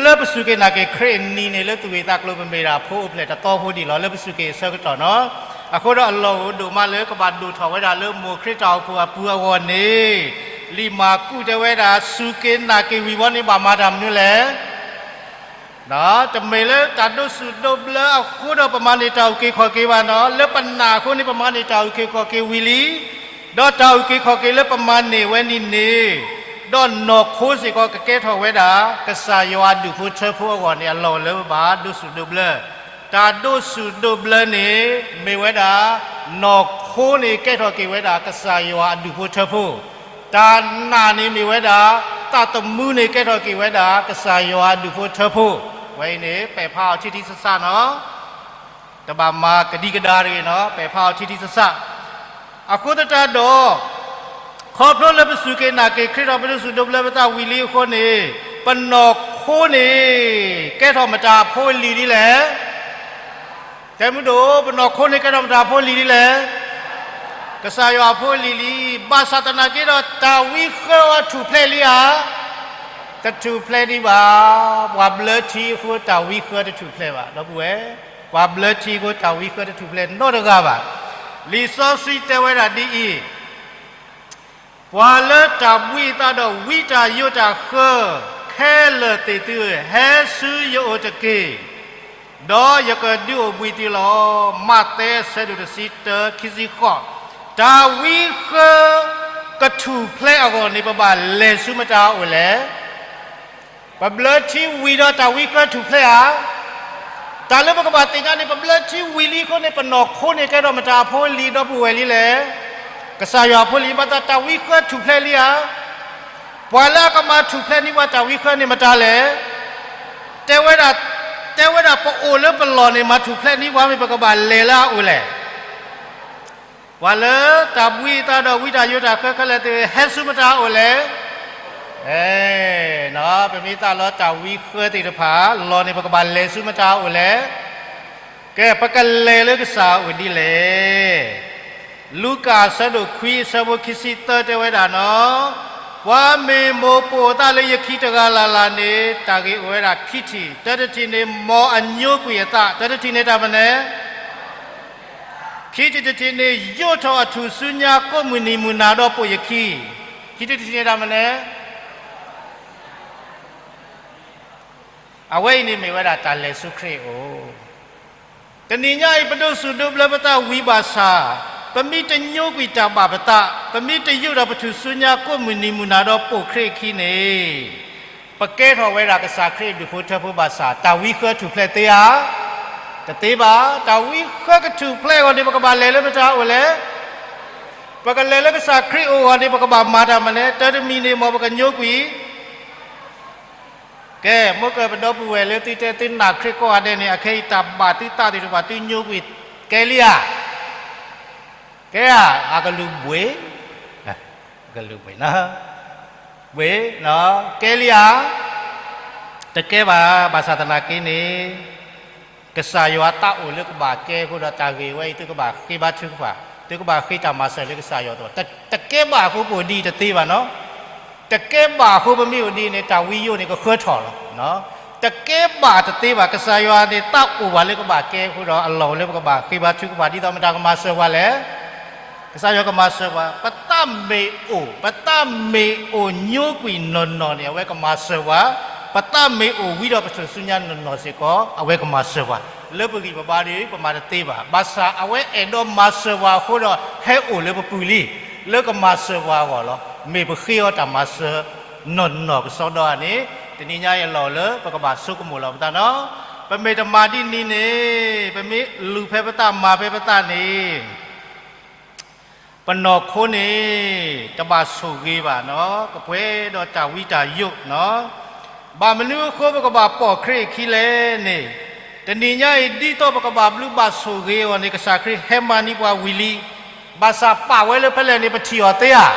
လၢပစူၢ်က့ၤနာ်က့ၤခရံာ်အနံၤန့ၣ် လၢသူၣ်ဂ့ၢ်သးကျိၤ ပမ့ၢ်ဒၣ်ဖိအိၣ်ဖျဲၣ်တသီဖိဒံးလီၤ လၢပစူၢ်က့ၤအဆၢကတီၢ်နီၤ. အဃိဒီးအလီၢ်အိၣ်ဒိၣ်မးလၢကဘၣ်ဒိၣ်ထီၣ်ဝဲဒၣ်လၢမိၢ်ခရံာ်တၢ်အိၣ်ဖှိၣ်အပူၤအဂီၢ်န့ၣ်, လံာ်မၢ်ကူးတဲဝဲဒၣ် စူၢ်က့ၤနာ်က့ၤဝံၤဘီန့ၣ် ဘၣ်မၤတၢ်မနုၤလဲၣ်. တမ့ၢ်လၢတၢ်ဒိးဆူၣ်ဒိးဘျၢအဃိဒီး ပမၤန့ၢ်တၢ်အုၣ်က့ၤခီၣ်က့ၤဘၣ်နီၤ, လၢပနာ်အဃိန့ၣ် ပမၤန့ၢ်တၢ်အုၣ်က့ၤခီၣ်က့ၤဝံၤလံ, ဒီးတၢ်အုၣ်က့ၤခီၣ်က့ၤလၢပမၤန့ၢ်ဝဲန့ၣ်န့ၣ်, ဒီးနီၢ်ခိစ့ၢ်ကီးကကဲထီၣ်ဝဲဒၣ် ကစၢ်ယွၤအဒူၣ်ဖိထၢဖိအဂီၢ်န့ၣ် အလီၢ်အိၣ်လၢပဘၣ်ဒိးဆူၣ်ဒိးဘျၢ. တၢ်ဒိးဆူၣ်ဒိးဘျၢန့ၣ် မ့ၢ်ဝဲဒၣ် နီၢ်ခိန့ၣ်ကဲထီၣ်က့ၤဝဲဒၣ် ကစၢ်ယွၤအဒူၣ်ဖိထၢဖိ, တၢ်နာ်န့ၣ်မ့ၢ်ဝဲဒၣ် တၢ်သမူန့ၣ်ကဲထီၣ်က့ၤဝဲဒၣ် ကစၢ်ယွၤအဒူၣ်ဖိထၢဖိ. ဝဲအံၤန့ၣ် ပဲာ်ဖးအီၤထံထံဆးဆးနီၤ. တဘၣ်မၤကဒံကဒါတဂ့ၤနီၤ, ပဲာ်ဖးအီၤထံထံဆးဆး. အဃိသတးဒီး, ခီဖျိလၢပစူၢ်က့ၤနာ်က့ၤခရံာ်ဒီး ပဒိးဆူၣ်ဒိးဘျၢပသးဝံၤလံအဃိန့ၣ်, ပနီၢ်ခိန့ၣ် ကဲထီၣ်မတၤအဖိအလံၤဒ်လဲၣ်. တဲမုၢ်ဒိၣ်, ပနီၢ်ခိန့ၣ်ကဲထီၣ်မတၤအဖိအလံၤဒ်လဲၣ်. ကစၢ်ယွၤအဖိအလံၤလံ. ဘၣ်ဆၣ်သနာ်က့ဒီး တၢ်ဝံဃၢအီၤထူၣ်ဖျဲးလံဧါ. တထူၣ်ဖျဲးဒံးဘၣ်. ပှၤဘျၢထံအဃိ တၢ်ဝံဃၢတထူၣ်ဖျဲးဘၣ် ဒီပုၢ်ဝဲၢ်. ပှၤဘျၢထံအဃိ တၢ်ဝံဃၢတထူၣ်ဖျဲးနီတဂၤဘၣ်. လံာ်စီဆှံတဲဝဲဒၣ်ဒ်အံၤ, ပှၤလၢတၢ်ဘှံးအသးဒီးဝံတၢ်ယိးတၢ်ဃၢ ခဲလၢာ်သ့ၣ်သုဧၢ, ဟဲဆူယအိၣ်တက့ၢ်, ဒီးယကဒုးအိၣ်ဘှံးသုလီၤ. မးသဲအဆၢဒိၣ်တဆံတၢ ခံဆံဃိး. တၢ်ဝံဃၢကထူၣ်ဖျဲးအဂီၢ်န့ၣ် ပဘၣ်လဲၤဆူမတၤအအိၣ်လဲၣ်. ပဘျၢထံဝံၤဒီးတၢ်ဝံဃၢထူၣ်ဖျဲးဧါ. တၢ်လၢပကဘၣ်သ့ၣ်ညါန့ၣ် ပဘျၢထံဝံၤလံအဃိန့ၣ် ပနီၢ်ခိန့ၣ် ကဲထီၣ်မတၤအဖိအလံၤ ဒီပုၢ်ဝဲၢ်လံလဲၣ်. ကစၢ်ယွၤအဖိလံၤ ဘၣ်ဆၣ်တၢ်ဝံဃၢထူၣ်ဖျဲးလံဧါ. ပှၤလၢအကမၤထူၣ်ဖျဲးန့ၢ်ပှၤတၢ်ဝံဃၢန့ၣ်မတၤလဲၣ်. တဲဝဲဒၣ်, တဲဝဲဒၣ်ပအိၣ်လၢပလီၢ်န့ၣ် မၤထူၣ်ဖျဲးန့ၢ်ပှၤမ့ၢ် ပကဘၣ်လဲၤလၢအအိၣ်လဲၣ်. ပှၤလၢတၢ်ဘှံးအသးဒီးဝံတၢ်ယိးတၢ်ဃၢခဲလၢာ်သ့ၣ် ဟဲဆူမတၤအအိၣ်လဲၣ်. အဲ, ပမ့ၢ်သးလီတၢ်ဝံဃၢသ့ၣ်တဖၣ် လီၢ်န့ၣ် ပကဘၣ်လဲၤဆူမတၤအအိၣ်လဲၣ်. ကဲ, ပကလဲၤလၢကစၢ်အအိၣ်ဒ်လဲၣ်. လူၤကၣ်အဆၢဒိၣ်ခွံအဆၢဖိခံဆံသၢတဲဝဲဒၣ်နီၤ, ပှၤမ့ၢ်မိၢ်ပိာ်အသးလၢယခံတဂၤလၢ်လၢ်န့ၣ် တၢ်ဂ့ၢ်အိၣ်ဝဲဒၣ်ခံထံၣ်, တၢတထံၣ်န့ၣ် မ်အညိကွံာ်အသး, တၢတထံၣ်န့ၣ်တၢ်မနုၤလဲၣ်. ခံထံၣ်တထံၣ်န့ၣ် ယိးထီၣ်အထူၣ်စုညါကိးမုၢ်နံၤမုၢ်နၤဒီးပိာ်ယခံ, ခံထံၣ်တထံၣ်န့ၣ်တၢ်မနုၤလဲၣ်. အဝဲအံၤန့ၣ်မ့ၢ်ဝဲဒၣ်တၢ်လဲၤဆူခရံာ်အအိၣ်. တနံၤညါအံၤ ပဒိးဆူၣ်ဒိးဘျၢပသးဝံၤဘၣ်ဆၣ်, ပမ့ၢ်တညိကွံာ်တၢ်ဘၣ်ပသး, ပမ့ၢ်တယိးထီၣ်ပထူၣ်စုညါကိးမုၢ်နံၤမုၢ်နၤဒီးပိာ်ခရံာ်အခံန့ၣ်, ပကဲထီၣ်ဝဲဒၣ်ကစၢ်ခရံာ်အဒူၣ်ဖိထၢဖိဘၣ်ဆၣ် တၢ်ဝံဃၢထူၣ်ဖျဲးသ့ဧါ. တသ့ဘၣ်. တၢ်ဝံဃၢကထူၣ်ဖျဲးအဂီၢ်န့ၣ် ပကဘၣ်လဲၤလၢမတၤအအိၣ်လဲၣ်. ပကလဲၤလၢကစၢ်ခရံာ်အအိၣ်အဂီၢ်န့ၣ် ပကဘၣ်မၤတၢ်မနုၤလဲၣ်. တၢတမံၤန့ၣ် မ်ပကညိကွံာ် ကဲ, မ့ၢ်ကပဒီပုၢ်ဝဲၢ်လၢသုတဲသုနာ်ခရံာ်ကိးဂၤဒဲးန့ၣ် အခဲအံၤတၢ်ဘၣ်သုသးသ့ၣ်တဖၣ် သုညိကွံာ်ကဲလံဧါ. ကဲဧါ, အကလုၢ်ဘှံး, အကလုၢ်ဘှံးနီၤ, ဘှံး, ကဲလံဧါ. တကဲဘၣ်, ဘၣ်ဆၣ်သနာ်က့န့ၣ် ကစၢ်ယွၤအသးအိၣ်လၢကဘၣ်ကဲအဃိဒီး တၢ်ဂ့ၢ်ဝဲအံၤ သုကဘၣ်ဃ့ဘါထုကဖၣ်, သုကဘၣ်ဃ့တၢ်မၤစၢၤလၢကစၢ်ယွၤအသိး, တကဲဘၣ်အဃိပအိၣ်ဒ်အံၤတသ့ဘၣ်နီၤ. တကဲဘၣ်အဃိပမ့ၢ်အိၣ်ဒ်အံၤန့ၣ် တၢ်ဝံယိးန့ၣ်ကဃၢထီၣ်လီၤ. တကဲဘၣ်တသ့ဘၣ်, ကစၢ်ယွၤန့ၣ်သးအိၣ်ဘၣ်လၢကဘၣ်ကဲအဃိဒီး အလီၢ်အိၣ်လၢပကဘၣ်ဃ့ဘါထုကဖၣ် ဒ်သိးမတၤကမၤစၢၤပှၤလဲၣ်. ကစၢ်ယွၤကမၤစၢၤပှၤ, ပသးမ့ၢ်အိၣ်, ပသးမ့ၢ်အိၣ်ညိကွံာ်နီၢ်နီၢ်န့ၣ် အဝဲကမၤစၢၤပှၤ, ပသးမ့ၢ်အိၣ်ဝံဒီးပထူၣ်စုညါနီၢ်နီၢ်စ့ၢ်ကီး အဝဲကမၤစၢၤပှၤ, လၢပဂံၢ်ပဘါဒီး ပမၤတသ့ဘၣ်, ဘၣ်ဆၣ်အဝဲအဲၣ်ဒိးမၤစၢၤပှၤအဃိဒီး ဟဲအိၣ်လၢပပူၤလံ, လၢကမၤစၢၤပှၤအဂီၢ်လီၤ. မ့ၢ်ပဃ့အီၤတၢ်မၤစၢၤ နီၢ်နီၢ်ကစီဒီဧါန့ၣ်, တနံၤညါအံၤအလီၢ်အိၣ်လၢ ပကဘၣ်ဆိကမိၣ်လီၤပသးနီၤ. ပမ့ၢ်တမၤဒ်န့ၣ်န့ၣ်, ပမ့ၢ်လူၤဖဲပသးမၤဖဲပသးန့ၣ် ပနီၢ်ခိန့ၣ် တဘၣ်ဆိၣ်ဂ့ၤဘၣ်နီၤ, ကပှဲၤဒီးတၢ်ဝံတၢ်ယိးနီၤ. ဘၣ်မနုၤအဃိပကဘၣ်ပိာ်ခရံာ်အခံလဲၣ်န့ၣ်, တနံၤညါအံၤဒ်သိးပကဘၣ်ဘျုးဘၣ်ဆိၣ်ဂ့ၤအီၤန့ၣ် ကစၢ်ခရံာ်ဟဲမၤန့ၢ်ပှၤဝံၤလံ, ဘၣ်ဆၣ်ပာ်ဝဲလၢဖဲလဲၣ်န့ၣ် ပထံၣ်အီၤသ့ဧါ.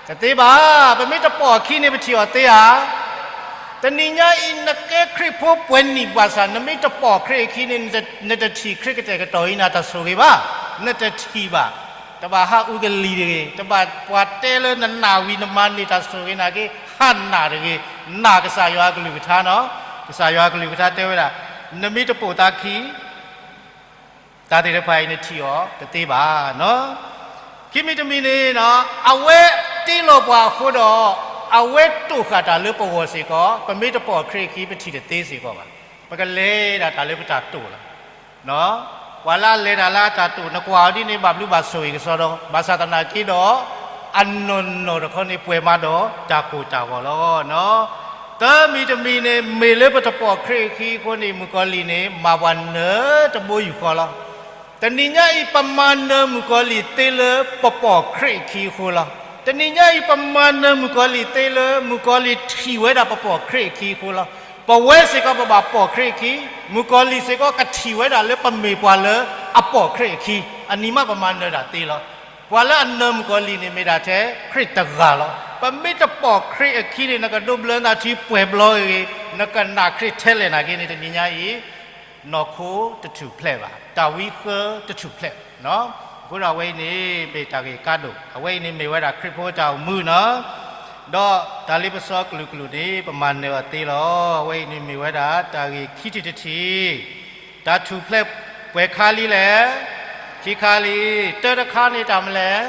တသ့ဘၣ်. ပမ့ၢ်တပိာ်အခံန့ၣ် ပထံၣ်အီၤသ့ဧါ. တနံၤညါအံၤ နကဲခရံာ်ဖိပှဲၤနံၣ်ဘၣ်ဆၣ် နမ့ၢ်တပိာ်ခရံာ်အခံန့ၣ် နတထံၣ်ခရံာ်ကတဲာ်ကတီၤအံၤန့ၣ် တၢ်ဆိၣ်ဂ့ၤဘၣ်, နတထံၣ်ဘၣ်. တဘၣ်ဟးအူကလံၤတဂ့ၤ, တဘၣ်ပှၤတဲလၢနနာ်ဝံၤနမၤန့ၢ်တၢ်ဆိၣ်ဂ့ၤနာ်က့ ဟးနာ်တဂ့ၤ, နာ်ကစၢ်ယွၤအကလုၢ်ကထါနီၤ. ကစၢ်ယွၤအကလုၢ်ကထါတဲဝဲဒၣ်, နမ့ၢ်တပိာ်သးခံ တၢ်သ့ၣ်တဖၣ်အံၤနထံၣ်အီၤတသ့ဘၣ်နီၤ. ခံမံၤတမံၤန့ၣ်, အဝဲတ့လီၤပှၤအဃိဒီး, အဝဲတိာ်ဃာ်တၢ်လၢပဂီၢ်စ့ၢ်ကီး, ပမ့ၢ်တပိာ်ခရံာ်အခံ ပထံၣ်တသ့စ့ၢ်ကီးဘၣ်. ပကလဲၤဒၣ်တၢ်လၢပတၢ်တိာ်လီၤ. ပှၤလၢအလဲၤတၢ်လၢအတၢ်တိာ် နကွၢ်အီၤဒ်န့ၣ် ဘၣ်ဘျုးဘၣ်ဆိၣ်ဂ့ၤကစီဒီ, ဘၣ်ဆၣ်သနာ်က့ဒီး, အနီၢ်နီၢ်တခီန့ၣ် ပှဲၤမးဒီးတၢ်ကိၢ်တၢ်ဂီၤလီၤနီၤ. သၢမံၤတမံၤန့ၣ် မ့ၢ်လၢပတပိာ်ခရံာ်အခံအဃိန့ၣ် မုၣ်ကီၤလံၢ်န့ၣ် မၤပှၤနၢၤတဘိယူၢ်ဃီလီၤ. တနံၤညါအံၤ ပမၤနၢၤမုၣ်ကီၤလံၢ်သ့လၢပပိာ်ခရံာ်အခံအဃိလီၤ. တနံၤညါအံၤ ပမၤနၢၤမုၣ်ကီၤလံၢ်သ့လၢမုၣ်ကီၤလံၢ်ထံၣ်ဝဲဒၣ်ပပိာ်ခရံာ်အခံအဃိလီၤ. ပဝဲစ့ၢ်ကီးပဘၣ်ပိာ်ခရံာ်အခံ, မုၣ်ကီၤလံၢ်စ့ၢ်ကီးကထံၣ်ဝဲဒၣ်လၢပမ့ၢ်ပှၤလၢအပိာ်ခရံာ်အခံ, အနံၤမးပမၤနၢၤဒၣ်သ့လီၤ. ပှၤလၢအနၢၤမုၣ်ကီၤလံၢ်န့ၣ်မ့ၢ်ဒၣ်ထဲခရံာ်တဂၤလီၤ. ပမ့ၢ်တပိာ်ခရံာ်အခံန့ၣ် နကဒိးဘျၢနသးထံပှဲၤဘျီဂ့ၤဂ့ၤ, နကနာ်ခရံာ်ထဲလဲၣ်နာ်က့န့ၣ် တနံၤညါအံၤ နီၢ်ခိတထူၣ်ဖျဲးဘၣ်, တၢ်ဝံဃၢတထူၣ်ဖျဲး. အဃိဒီးအဝဲအံၤန့ၣ် မ့ၢ်တၢ်ဂ့ၢ်ကါဒိၣ်, အဝဲအံၤန့ၣ်မ့ၢ်ဝဲဒၣ်ခရံာ်ဖိတၢ်အိၣ်မူနီၤ. ဒီးတၢ်လ့ပစီကလုာ်ကလုာ်န့ၣ် ပမၤနၢၤအီၤသ့လီၤ. အဝဲအံၤန့ၣ်မ့ၢ်ဝဲဒၣ်တၢ်ဂ့ၢ်ခံထံၣ်တထံၣ်, တၢ်ထူၣ်ဖျဲးပှဲၤခါလံလဲၣ်, ခံခါလံ, တၢတခါန့ၣ်တၢ်မနုၤလဲၣ်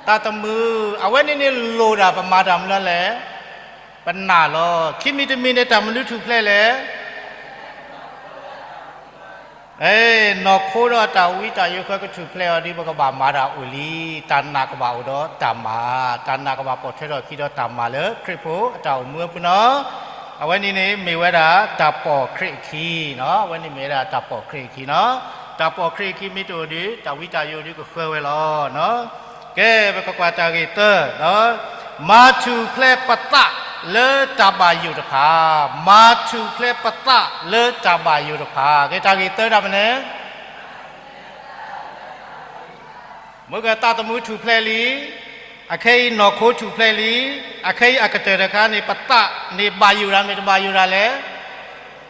သးသမူ, အဝဲန့ၣ်န့ၣ်လိၣ်ဒၣ်ပမၤတၢ်မနုၤလဲၣ်, ပနာ်လီၤ. ခံမံၤတမံၤန့ၣ် တၢ်မနုၤထူၣ်ဖျဲးလဲၣ်. နီၢ်ခိဒီးတၢ်ဝံတၢ်ယိးဃၢကထူၣ်ဖျဲးအီၤဒီး ပကဘၣ်မၤတၢ်အိၣ်လံ. တၢ်နာ်ကဘၣ်အိၣ်ဒီးတၢ်မၤ, တၢ်နာ်ကဘၣ်ပိာ်ထွဲထီၣ်အခံဒီးတၢ်မၤလၢခရံာ်ဖိအတၢ်အိၣ်မူအပူၤနီၤ. အဝဲန့ၣ်န့ၣ်မ့ၢ်ဝဲဒၣ်တၢ်ပိာ်ခရံာ်အခံနီၤ. အဝဲန့ၣ်မ့ၢ်ဝဲဒၣ်တၢ်ပိာ်ခရံာ်အခံနီၤ. တၢ်ပိာ်ခရံာ်အခံမ့ၢ်တအိၣ်ဒီး တၢ်ဝံတၢ်ယိးဒီးကဃၢဝဲလီၤ. ကဲ ပကကွၢ်တၢ်ဂ့ၢ်သၢ, မၤထူၣ်ဖျဲးပသးလၢတၢ်ဘၣ်ယိၣ်တဖၣ်, မၤထူၣ်ဖျဲးပသးလၢတၢ်ဘၣ်ယိၣ်တဖၣ်. ကဲ တၢ်ဂ့ၢ်သၢဒၣ်မနုၤလဲၣ်. မ့ၢ်ကသးသမူထူၣ်ဖျဲးလံ, အခဲအံၤနီၢ်ခိထူၣ်ဖျဲးလံ, အခဲအံၤအကတၢၢ်တခါန့ၣ် ပသးန့ၣ်ဘၣ်ယိၣ်ဒၣ်မ့ၢ်တဘၣ်ယိၣ်ဒၣ်လဲၣ်.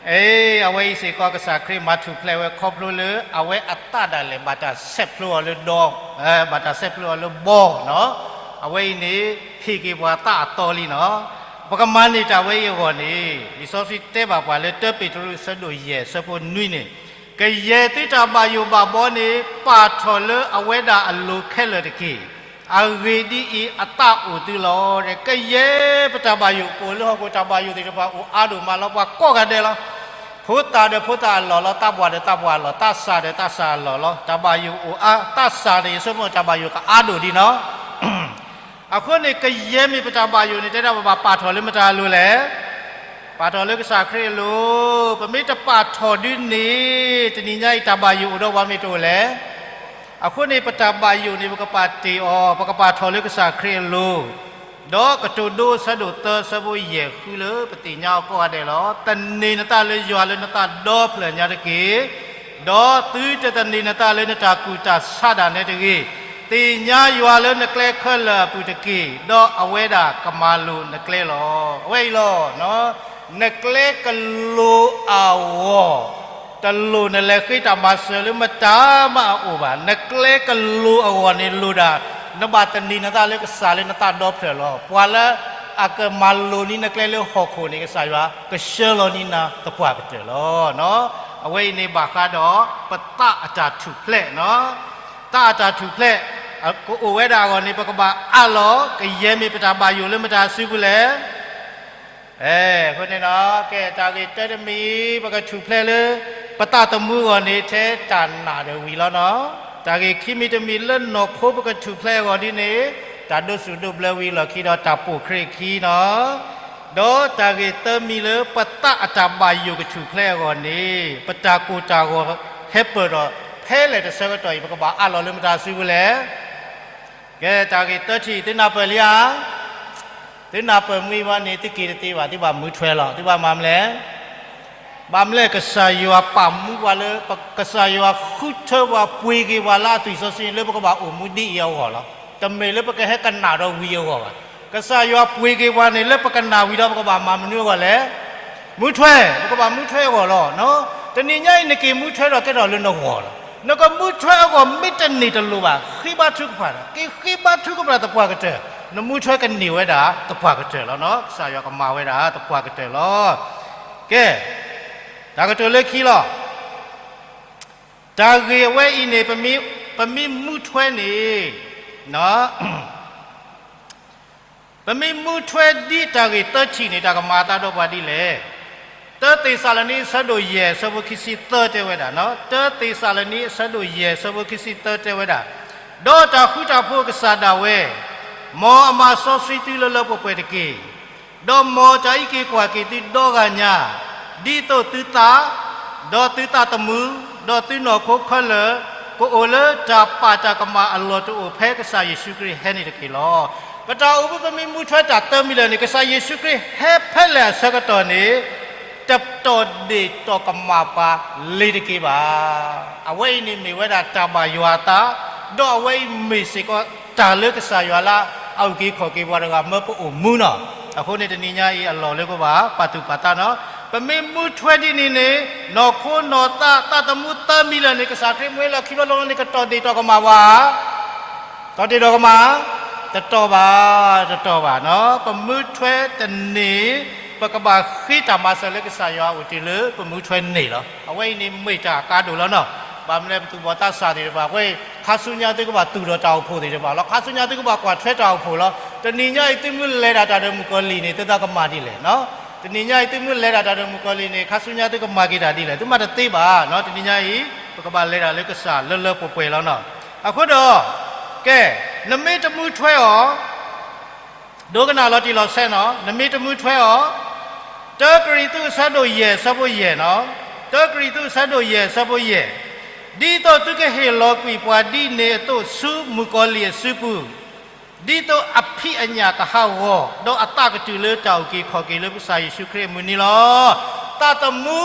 အ့ အဝဲအံၤစ့ၢ်ကီးကစၢ်ခရံာ်မၤထူၣ်ဖျဲးဝဲခီဖျိလၢ အဝဲအသးဒၣ်လဲာ် ဘၣ်တၢ်ဆဲးဖျိအီၤလၢဒီ, ဘၣ်တၢ်ဆဲးဖျိအီၤလၢဘီနီၤ. အဝဲအံၤန့ၣ် ဟ့ၣ်က့ၤပှၤသးအသီလံနီၤ. ပကမၤန့ၢ်တၢ်ဝဲအံၤအဂီၢ်န့ၣ် လံာ်စီဆှံတဲဘၣ်ပှၤလၢတၢပ့းတရူးအဆၢဒိၣ်ယဲၢ်အဆၢဖိနွံန့ၣ်, ကယဲၢ်သုတၢ်ဘၣ်ယိၣ်ဘၣ်ဘီန့ၣ် ပာ်ထီၣ်လၢအဝဲဒၣ်အလိၤခဲလၢာ်တက့ၢ်. အဂ့ၢ်ဒ်အံၤ, အသးအိၣ်သုလီၤ. ကယဲၢ်ပတၢ်ဘၣ်ယိၣ် ပအိၣ်လၢဟီၣ်ခိၣ်တၢ်ဘၣ်ယိၣ်သ့ၣ်တဖၣ်အိၣ်အါဒိၣ်မးလီၤ. ပှၤကိးဂၤဒဲးလီၤ. ဖိသၣ်ဒီးဖိသၣ်အလီၢ်လီၤ. သးပှၢ်ဒီးသးပှၢ်အလီၢ်, သးစၢ်ဒီးသးစၢ်အလီၢ်လီၤ. တၢ်ဘၣ်ယိၣ်အိၣ်အါ, သးစၢ်န့ၣ် ယဆိကမိၣ်တၢ်ဘၣ်ယိၣ်ကအါဒိၣ်ဒံးနီၤ. အဃိန့ၣ် ကယဲၢ်မ့ၢ်ပတၢ်ဘၣ်ယိၣ်န့ၣ် တဲဒၣ်ပဘၣ်ပာ်ထီၣ်လၢမတၤအလိၤလဲၣ်. ပာ်ထီၣ်လၢကစၢ်ခရံာ်အလိၤ, ပမ့ၢ်တပာ်ထီၣ်ဒုန့ၣ် တနံၤညါအံၤတၢ်ဘၣ်ယိၣ်အိၣ်ဒီးပှၤမ့ၢ်တအိၣ်လဲၣ်. အဃိန့ၣ် ပတၢ်ဘၣ်ယိၣ်န့ၣ် ပကပာ်တ့ၢ်အီၤ, ပကပာ်ထီၣ်လၢကစၢ်ခရံာ်အလိၤ, ဒီးကတိၤဒိအဆၢဒိၣ်သၢအဆၢဖိယဲၢ်ဃုလၢပသ့ၣ်ညါအီၤကိးဂၤဒဲးလီၤ. သန့ၤနသးလၢယွၤလၢနသးဒီဖျၢၣ်ညါတက့ၢ်, ဒီးသုတသန့ၤနသးလၢနတၢ်ကူၣ်တၢ်ဆးဒၣ်နဲတဂ့ၤ. သ့ၣ်ညါယွၤလၢနကျဲခဲလၢာ်အပူၤတက့ၢ်, ဒီးအဝဲဒၣ်ကမၤလိၤနကျဲလီၤ. အဝဲအံၤလီၤ. နကျဲကလိၤအဂီၢ်, တလိၣ်နလဲၤဃ့တၢ်မၤစၢၤလၢမတၤမးအအိၣ်ဘၣ်. နကျဲကလိၤအဂီၢ်န့ၣ်လိၣ်ဒၣ် နဘၣ်သန့ၤနသးလၢကစၢ်လၢနသးဒီဖျၢၣ်လီၤ. ပှၤလၢအကမၤလိၤန့ၢ်နကျဲလၢဟီၣ်ခိၣ်န့ၣ် ကစၢ်ယွၤကဆှၢလီၤန့ၢ်နၤသပှၢ်ကတၢၢ်လီၤ. အဝဲအံၤန့ၣ်ဘၣ်ဃးဒီး ပသးအတၢ်ထူၣ်ဖျဲးနီၤ. သးအတၢ်ထူၣ်ဖျဲး ကအိၣ်ဝဲဒၣ်အဂီၢ်န့ၣ် ပကဘၣ်အးလီၤ. ကယဲၢ်မ့ၢ်ပတၢ်ဘၣ်ယိၣ်လၢမတၤစုပူၤလဲၣ်. အဃိန့ၣ်နီၤ, ကဲ တၢ်ဂ့ၢ်တၢတမံၤ ပကထူၣ်ဖျဲးလၢ ပသးသမူအဂီၢ်န့ၣ် ထဲတၢ်နာ်ဒီးဝံၤလီၤနီၤ. တၢ်ဂ့ၢ်ခံမံၤတမံၤလၢနီၢ်ခိပကထူၣ်ဖျဲးအဂီၢ်ဒ်န့ၣ်, တၢ်ဒိးစူၣ်ဒိးဘျၢဝံၤအလီၢ်ခံဒီးတၢ်ပိာ်ခရံာ်အခံနီၤ, ဒီးတၢ်ဂ့ၢ်သၢမံၤလၢပသးအတၢ်ဘၣ်ယိၣ်ကထူၣ်ဖျဲးအဂီၢ်န့ၣ် ပတၢ်ကိၢ်တၢ်ဂီၤဟဲပၢၢ်ထီၣ်ဖဲလဲၣ်တဆၢကတီၢ်အံၤ ပကဘၣ်အးလီၤလၢမတၤစုပူၤလဲၣ်. ကဲ တၢ်ဂ့ၢ်သၢထံၣ် သုနၢ်ပၢၢ်လံဧါ. သုနၢ်ပၢၢ်မံဝဲန့ၣ် သုက့ၤတသ့ဘၣ်, သုဘၣ်မူထွဲလီၤ. သုဘၣ်မၤမနုၤလဲၣ်. ဘၣ်မနုၤလဲၣ်, ကစၢ်ယွၤပာ်မူပှၤလၢ ကစၢ်ယွၤဃုထၢပှၤ ပှ့ၤက့ၤပှၤလၢအသွံၣ်စီဆှံန့ၣ် လၢပကဘၣ်အိၣ်မူဒ်အံၤအဂီၢ်လီၤ. တမ့ၢ်လၢပကဟဲကနၣ်ဒီးဝံၤအဂီၢ်ဘၣ်. ကစၢ်ယွၤပှ့ၤက့ၤပှၤန့ၣ် လၢပကနၣ်ဝံၤဒီးပကဘၣ်မၤမနုၤအဂီၢ်လဲၣ်. မူထွဲ, ပကဘၣ်မူထွဲအဂီၢ်လီၤ. တနံၤညါအံၤ နက့ၤမူထွဲဒီးကဲထီၣ်လၢနဂီၢ်လီၤ. နကမူထွဲအဂီၢ်မ့ၢ်တန့ၢ်တလိၤဘၣ်, ဃ့ဘါထုကဖၣ်ဒီး က့ၤဃ့ဘါထုကဖၣ်သပှၢ်ကတၢၢ်, နမူထွဲကန့ၢ်ဝဲဒၣ်သပှၢ်ကတၢၢ်လီၤ. ကစၢ်ယွၤကမၤဝဲဒၣ်သပှၢ်ကတၢၢ်လီၤ. ကဲ, တၢ်ကတိၤလၢခံလီၤ. တၢ်ဂ့ၢ်အဝဲအံၤန့ၣ် ပမ့ၢ်မူထွဲန့ၣ် ပမ့ၢ်မူထွဲဒ်တၢ်ဂ့ၢ်သၢထံၣ်န့ၣ် တၢ်ကမၤအသးဒီးပှၤဒ်လဲၣ်. တၢသ့းစၤလနံ အဆၢဒိၣ်ယဲၢ် အဆၢဖိခံဆံသၢတဲဝဲဒၣ်, တၢသ့းစၤလနံ အဆၢဒိၣ်ယဲၢ် အဆၢဖိခံဆံသၢတဲဝဲဒၣ်, ဒီးတၢ်ဃူတၢ်ဖိးအကစၢ်ဒၣ်ဝဲ, မ်အမၤစီဆှံသုလၢလၢပှဲၤပှဲၤတက့ၢ်. ဒီးမ်တၢ်အံးက့ၤကွၢ်က့ၤသုဒီဂၤညါ, ဒ်သိးသုသး, ဒီးသုသးသမူ, ဒီးသုနီၢ်ခိခဲလၢာ်, ကအိၣ်လၢတၢ်ပာ်တၢ်ကမၣ်အလီၢ်တအိၣ်ဖဲကစၢ်ယ့ၣ်ၡူးခရံာ်ဟဲန့ၣ်တက့ၢ်လီၤ. ပတၢ်အိၣ်မူပမ့ၢ်မူထွဲတၢ်သၢမံၤလၢာ်န့ၣ် ကစၢ်ယ့ၣ်ၡူးခရံာ်ဟဲဖဲလဲၣ်အဆၢကတီၢ်န့ၣ် တတီၢ်ဒ့ၣ်တီၢ်ကမၣ်ပှၤလ့ၤတက့ၢ်ဘၣ်. အဝဲအံၤန့ၣ်မ့ၢ်ဝဲဒၣ်တၢ်ဘၣ်ယွၤအသး, ဒီးအဝဲအံၤမ့ၢ်စ့ၢ်ကီးတၢ်လၢကစၢ်ယွၤလၢအအုၣ်က့ၤခီၣ်က့ၤပှၤတဂၤမၢပအိၣ်မူနီၤ. အဃိန့ၣ်တနံၤညါအံၤ အလီၢ်လၢပဘၣ်ပာ်သူၣ်ပာ်သးနီၤ. ပမ့ၢ်မူထွဲဒ်န့ၣ်န့ၣ် နီၢ်ခိနီၢ်သးသးသမူသၢမံၤလၢာ်န့ၣ် ကစၢ်ခရံာ်မ့ၢ်လီၢ်ခံဘျီလီၤန့ၣ် ကတီၢ်ဒ့ၣ်တီၢ်ကမၣ်ပှၤ တီၢ်ဒ့ၣ်တီၢ်ကမၣ်, တတီၢ်ဘၣ်, တတီၢ်ဘၣ်နီၤ. ပမူထွဲတန့ၢ် ပကဘၣ်ဃ့တၢ်မၤစၢၤလၢကစၢ်ယွၤအအိၣ်တုၤလၢပမူထွဲန့ၢ်လီၤ. အဝဲအံၤန့ၣ်မ့ၢ်တၢ်အကါဒိၣ်လီၤနီၤ. ဘၣ်မနုၤလဲၣ် ပသူၣ်ဘီၣ်သးစၢ်သ့ၣ်တဖၣ် အဝဲအံၤ ခါဆူညါသုကဘၣ်သူၣ်ထီၣ်တၢ်အိၣ်ဖှိၣ်သ့ၣ်တဖၣ်လီၤ. ခါဆူညါသုကဘၣ်ကွၢ်ထွဲတၢ်အိၣ်ဖှိၣ်လီၤ. တနံၤညါအံၤသုမ့ၢ်လဲၤဒၣ်တၢ်ဒီးမုၣ်ကီၤလံၢ်န့ၣ် သုသးကမၤဒ်လဲၣ်နီၤ. တနံၤညါအံၤသုမ့ၢ်လဲၤဒၣ်တၢ်ဒီးမုၣ်ကီၤလံၢ်န့ၣ် ခါဆူညါသုကမၤက့ၤတၢ်ဒ်လဲၣ်. သုမၤတသ့ဘၣ်နီၤ. တနံၤညါအံၤ ပကဘၣ်လဲၤဒၣ်လၢကစၢ်လၢလၢပှဲၤပှဲၤလီၤနီၤ. အဃိဒီး ကဲ, နမ့ၢ်တမူထွဲအီၤ ဒိကနၣ်လီၤတံၢ်လီၤဆဲးနီၤ, နမ့ၢ်တမူထွဲအီၤ, တၢကရံၣ်သူးအဆၢဒိၣ်ယဲၢ်အဆၢဖိယဲၢ်နီၤ, တၢကရံၣ်သူးအဆၢဒိၣ်ယဲၢ်အဆၢဖိယဲၢ်, ဒ်သိးသုကဟ့ၣ်လီၤကွံာ်ပှၤဒ်န့ၣ်အသိးဆူမုၣ်ကီၤလံၢ်အစုပူၤ, ဒ်သိးအဖံးအညၣ်ကဟးဂီၤ, ဒီးအသးကတုၤလၢတၢ်အုၣ်က့ၤခီၣ်က့ၤလၢကစၢ်ယ့ၣ်ၡူးခရံာ်အမုၢ်နံၤလီၤ. သးသမူ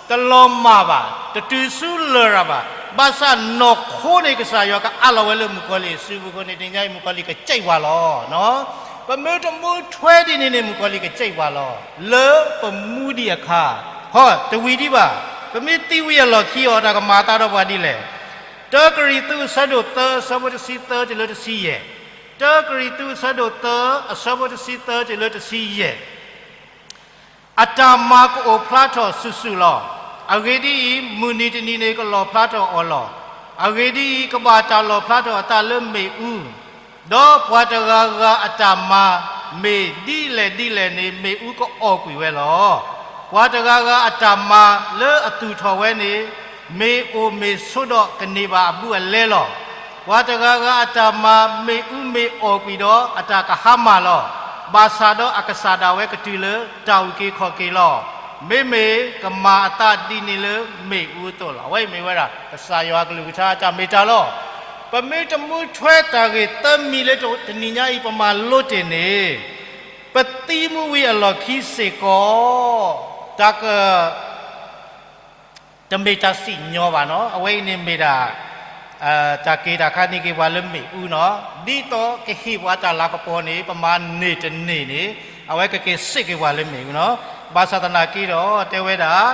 တလီၤမၢ်ဘၣ်, တတုၤဆူလရာ်ဘၣ်. ဘၣ်ဆၣ်နီၢ်ခိန့ၣ် ကစၢ်ယွၤကအးလီၤဝဲလၢမုၣ်ကီၤလံၢ်အစုပူၤအဃိန့ၣ် တနံၤညါအံၤ မုၣ်ကီၤလံၢ်ကစံးပှၤလီၤ. ပမ့ၢ်တမူထွဲဒ်န့ၣ်န့ၣ် မုၣ်ကီၤလံၢ်ကစံးပှၤလီၤ. လၢပမူဒံးအခါ, ဟီ, တဝံၤဒံးဘၣ်, ပမ့ၢ်သံဝံၤအလီၢ်ခံအီၤ တၢ်ကမၤအသးဒီးပှၤဒ်လဲၣ်. တၢကရံၣ်သူးအဆၢဒိၣ်သၢ အဆၢဖိတဆံသၢတုၤလၢတဆံယဲၢ်, တၢကရံၣ်သူးအဆၢဒိၣ်သၢ အဆၢဖိတဆံသၢတုၤလၢတဆံယဲၢ် အတၢ်မၤကအိၣ်ဖျါထီၣ်စုာ်စုာ်လီၤ. အဂ့ၢ်ဒ်အံၤ, မုၢ်နံၤတနံၤန့ၣ် ကလီၣ်ဖျါထီၣ်အီၤလီၤ. အဂ့ၢ်ဒ်အံၤ, ကဘၣ်တၢ်လီၣ်ဖျါထီၣ်အသးလၢမ့ၣ်အူ, ဒီးပှၤတဂၤဂၤအတၢ်မၤမ့ၢ်ဒ်လဲၣ်ဒ်လဲၣ်န့ၣ် မ့ၣ်အူကအီၣ်ကွံာ်ဝဲလီၤ. ပှၤတဂၤဂၤအတၢ်မၤလၢအသူၣ်ထီၣ်ဝဲန့ၣ် မ့ၢ်အိၣ်မ့ၢ်ဆိးဒီးကန့ၢ်ဘၣ်အဘူးအလဲလီၤ. ပှၤတဂၤဂၤအတၢ်မၤမ့ၣ်အူမ့ၢ်အီၣ်ကွံာ်ဒီးအတၢ်ကဟါမၢ်လီၤ. ဘၣ်ဆၣ်ဒီးအကစၢ်ဒၣ်ဝဲကတုၤလၢတၢ်အုၣ်က့ၤခီၣ်က့ၤလီၤ. မ့မ့ၢ်ကမၤအသးဒ်န့ၣ်လၢမ့ၣ်အူအသိးလီၤ. အဝဲအံၤမ့ၢ်ဝဲဒၣ် ကစၢ်ယွၤအကလုၢ်ကထါတၢ်မ့ၢ်တၢ်လီၤ. ပမ့ၢ်တမူထွဲတၢ်ဂ့ၢ်သၢမံၤလၢတနံၤညါအံၤ ပမၤလိတ့ၢ်န့ၣ် ပသံမူဝံၤအလီၢ်ခံစ့ၢ်ကီး တၢ်က တမ့ၢ်တၢ်စံၣ်ညီၣ်ဘၣ်နီၤ. အဝဲအံၤန့ၣ်မ့ၢ်ဒၣ် တၢ်က့ၤတၢ်ခါန့ၢ်က့ၤပှၤလၢမ့ၣ်အူနီၤ. ဒ်သိးကဟ့ၣ်ပှၤတၢ်လၤကပီၤန့ၣ် ပမၤန့ၢ်တန့ၢ်န့ၣ် အဝဲကက့ၤစ့ၢ်က့ၤပှၤလၢမ့ၣ်အူနီၤ. ဘၣ်ဆၣ်သနာ်က့ဒီး တဲဝဲဒၣ်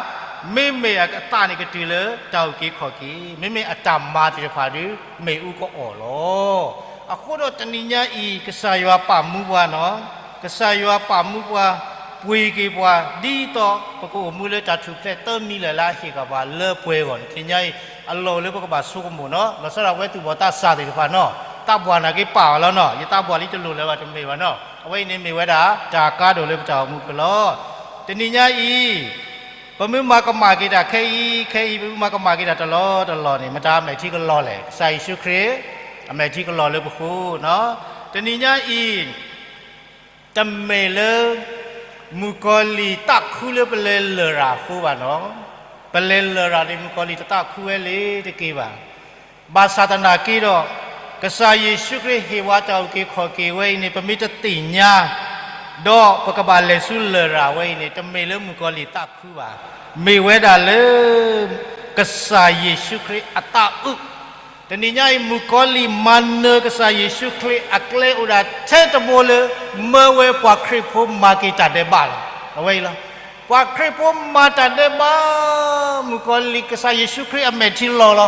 မ့မ့ၢ်အသးန့ၣ်ကတုၤလၢတၢ်အုၣ်က့ၤခီၣ်က့ၤ, မ့မ့ၢ်အတၢ်မၤသ့ၣ်တဖၣ်ဒီး မ့ၣ်အူကအီၣ်လီၤ. အဃိဒီးတနံၤညါအံၤ ကစၢ်ယွၤပာ်မူပှၤနီၤ, ကစၢ်ယွၤပာ်မူပှၤ ပှ့ၤက့ၤပှၤ ဒ်သိးပကအိၣ်မူလၢတၢ်ထူၣ်ဖျဲးသၢမံၤလၢ်လၢအဟ့ၣ်က့ၤပှၤလၢပှဲၤအဂီၢ်န့ၣ် တနံၤညါအံၤ အလီၢ်အိၣ်လၢပကဘၣ်ဆိကမိၣ်နီၤ. လီၤဆီဒၣ်ဝဲသူၣ်ဘီၣ်သးစၢ်သ့ၣ်တဖၣ်နီၤ, သးပှၢ်နာ်က့ပာ်အီၤလီၤနီၤ, ယသးပှၢ်လံတလိၣ်လၢၤဘၣ်တမ့ၢ်ဘၣ်နီၤ. အဝဲအံၤန့ၣ်မ့ၢ်ဝဲဒၣ် တၢ်ကါဒိၣ်လၢပတၢ်အိၣ်မူပူၤလီၤ. တနံၤညါအံၤ ပမ့ၢ်မၤကမၣ်က့ၤတၢ်ခဲအံၤခဲအံၤ ပမ့ၢ်မၤကမၣ်က့ၤတၢ်တလီၢ်တလီၢ်န့ၣ် မတၤအမဲာ်ထံကလီၤလဲၣ်. ကစၢ်ယ့ၣ်ၡူးခရံာ် အမဲာ်ထံကလီၤလၢပဃိနီၤ. တနံၤညါအံၤ, တမ့ၢ်လၢ မုၣ်ကီၤလံၢ်သးခုလၢပလဲၤလရာ်အဃိဘၣ်နီၤ. ပလဲၤလရာ်န့ၣ် မုၣ်ကီၤလံၢ်တသးခုဝဲလၢၤတက့ၢ်ဘၣ်. ဘၣ်ဆၣ်သနာ်က့ဒီး, ကစၢ်ယ့ၣ်ၡူးခရံာ်ဟ့ၣ်ဝဲတၢ်အုၣ်က့ၤခီၣ်က့ၤဝဲအံၤန့ၣ် ပမ့ၢ်တသ့ၣ်ညါ ဒီးပကဘၣ်လဲၤဆူလရာ်ဝဲအံၤန့ၣ် တမ့ၢ်လၢမုၣ်ကီၤလံၢ်သးခုဘၣ်. မ့ၢ်ဝဲဒၣ်လၢ ကစၢ်ယ့ၣ်ၡူးခရံာ်အသးအုး. တနံၤညါအံၤ မုၣ်ကီၤလံၢ်မၤနၢၤကစၢ်ယ့ၣ်ၡူးခရံာ်အကျဲအိၣ်ဒၣ်ထဲတဘိလၢ မၢဝဲပှၤခရံာ်ဖိမၤက့ၤတၢ်ဒဲးဘးလီၤ. အဝဲအံၤလီၤ. ပှၤခရံာ်ဖိမၤတၢ်ဒဲးဘး, မုၣ်ကီၤလံၢ် ကစၢ်ယ့ၣ်ၡူးခရံာ်အမဲာ်ထံလီၤလီၤ.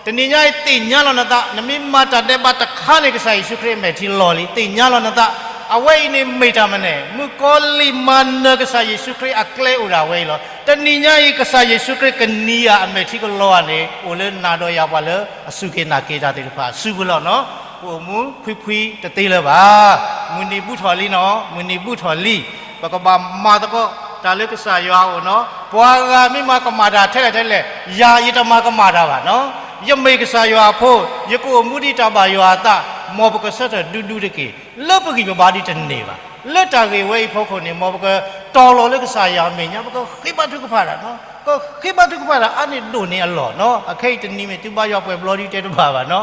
တနံၤညါအံၤသ့ၣ်ညါလီၤနသး, နမ့ၢ်မၤတၢ်ဒဲးဘးတခါန့ၣ် ကစၢ်ယ့ၣ်ၡူးခရံာ်အမဲာ်ထံလီၤလံ, သ့ၣ်ညါလီၤနသး. အဝဲအံၤန့ၣ်မ့ၢ်တၢ်မနုၤလဲၣ်, မုၣ်ကီၤလံၢ်မၤနၢၤကစၢ်ယ့ၣ်ၡူးခရံာ်အကျဲအိၣ်ဒၣ်ဝဲအံၤလီၤ. တနံၤညါအံၤ ကစၢ်ယ့ၣ်ၡူးခရံာ်ကနံၤယၤအမဲာ်ထံကလီၤဧါန့ၣ် အိၣ်လၢနၤဒီးယၤပှၤလၢအစူၢ်က့ၤနာ်က့ၤတၢ်သ့ၣ်တဖၣ်အစုပူၤလီၤနီၤ. ပအိၣ်မူဖှံဖှံတသ့လၢၤဘၣ်. မုၢ်နံၤဘူးထီၣ်လံနီၤ, မုၢ်နံၤဘူးထီၣ်လံ. ပကဘၣ်မၤသကိးတၢ်လၢကစၢ်ယွၤအအိၣ်နီၤ. ပှၤဂၤမ့ၢ်မၤကမၣ်တၢ်ထဲလဲၣ်ထဲလဲၣ်, ယၤယတမၤကမၣ်တၢ်ဘၣ်နီၤ. ယမ့ၢ်ကစၢ်ယွၤအဖိ, ယကအိၣ်မူဒ်တၢ်ဘၣ်ယွၤအသး, မ်ပကဆၢထၢၣ်ဒူဒူတက့ၢ်. လၢပဂံၢ်ပဘါဒ်တန့ၢ်ဘၣ်. လၢတၢ်ဂ့ၢ်ဝဲအံၤအဖီခိၣ်န့ၣ် မ်ပကတီၤလီၤလၢကစၢ်ယွၤအမဲာ်ညါ, ပကဃ့ဘါထုကဖၣ်တၢ်နီၤ. ကဃ့ဘါထုကဖၣ်တၢ်အါန့ၢ်ဒိၣ်န့ၢ်အလီၢ်နီၤ. အခဲအံၤတနံၤမ့ၢ်သုဘါယွၤပှဲၤဘျီဒ်တဲတဘၣ်ဘၣ်နီၤ.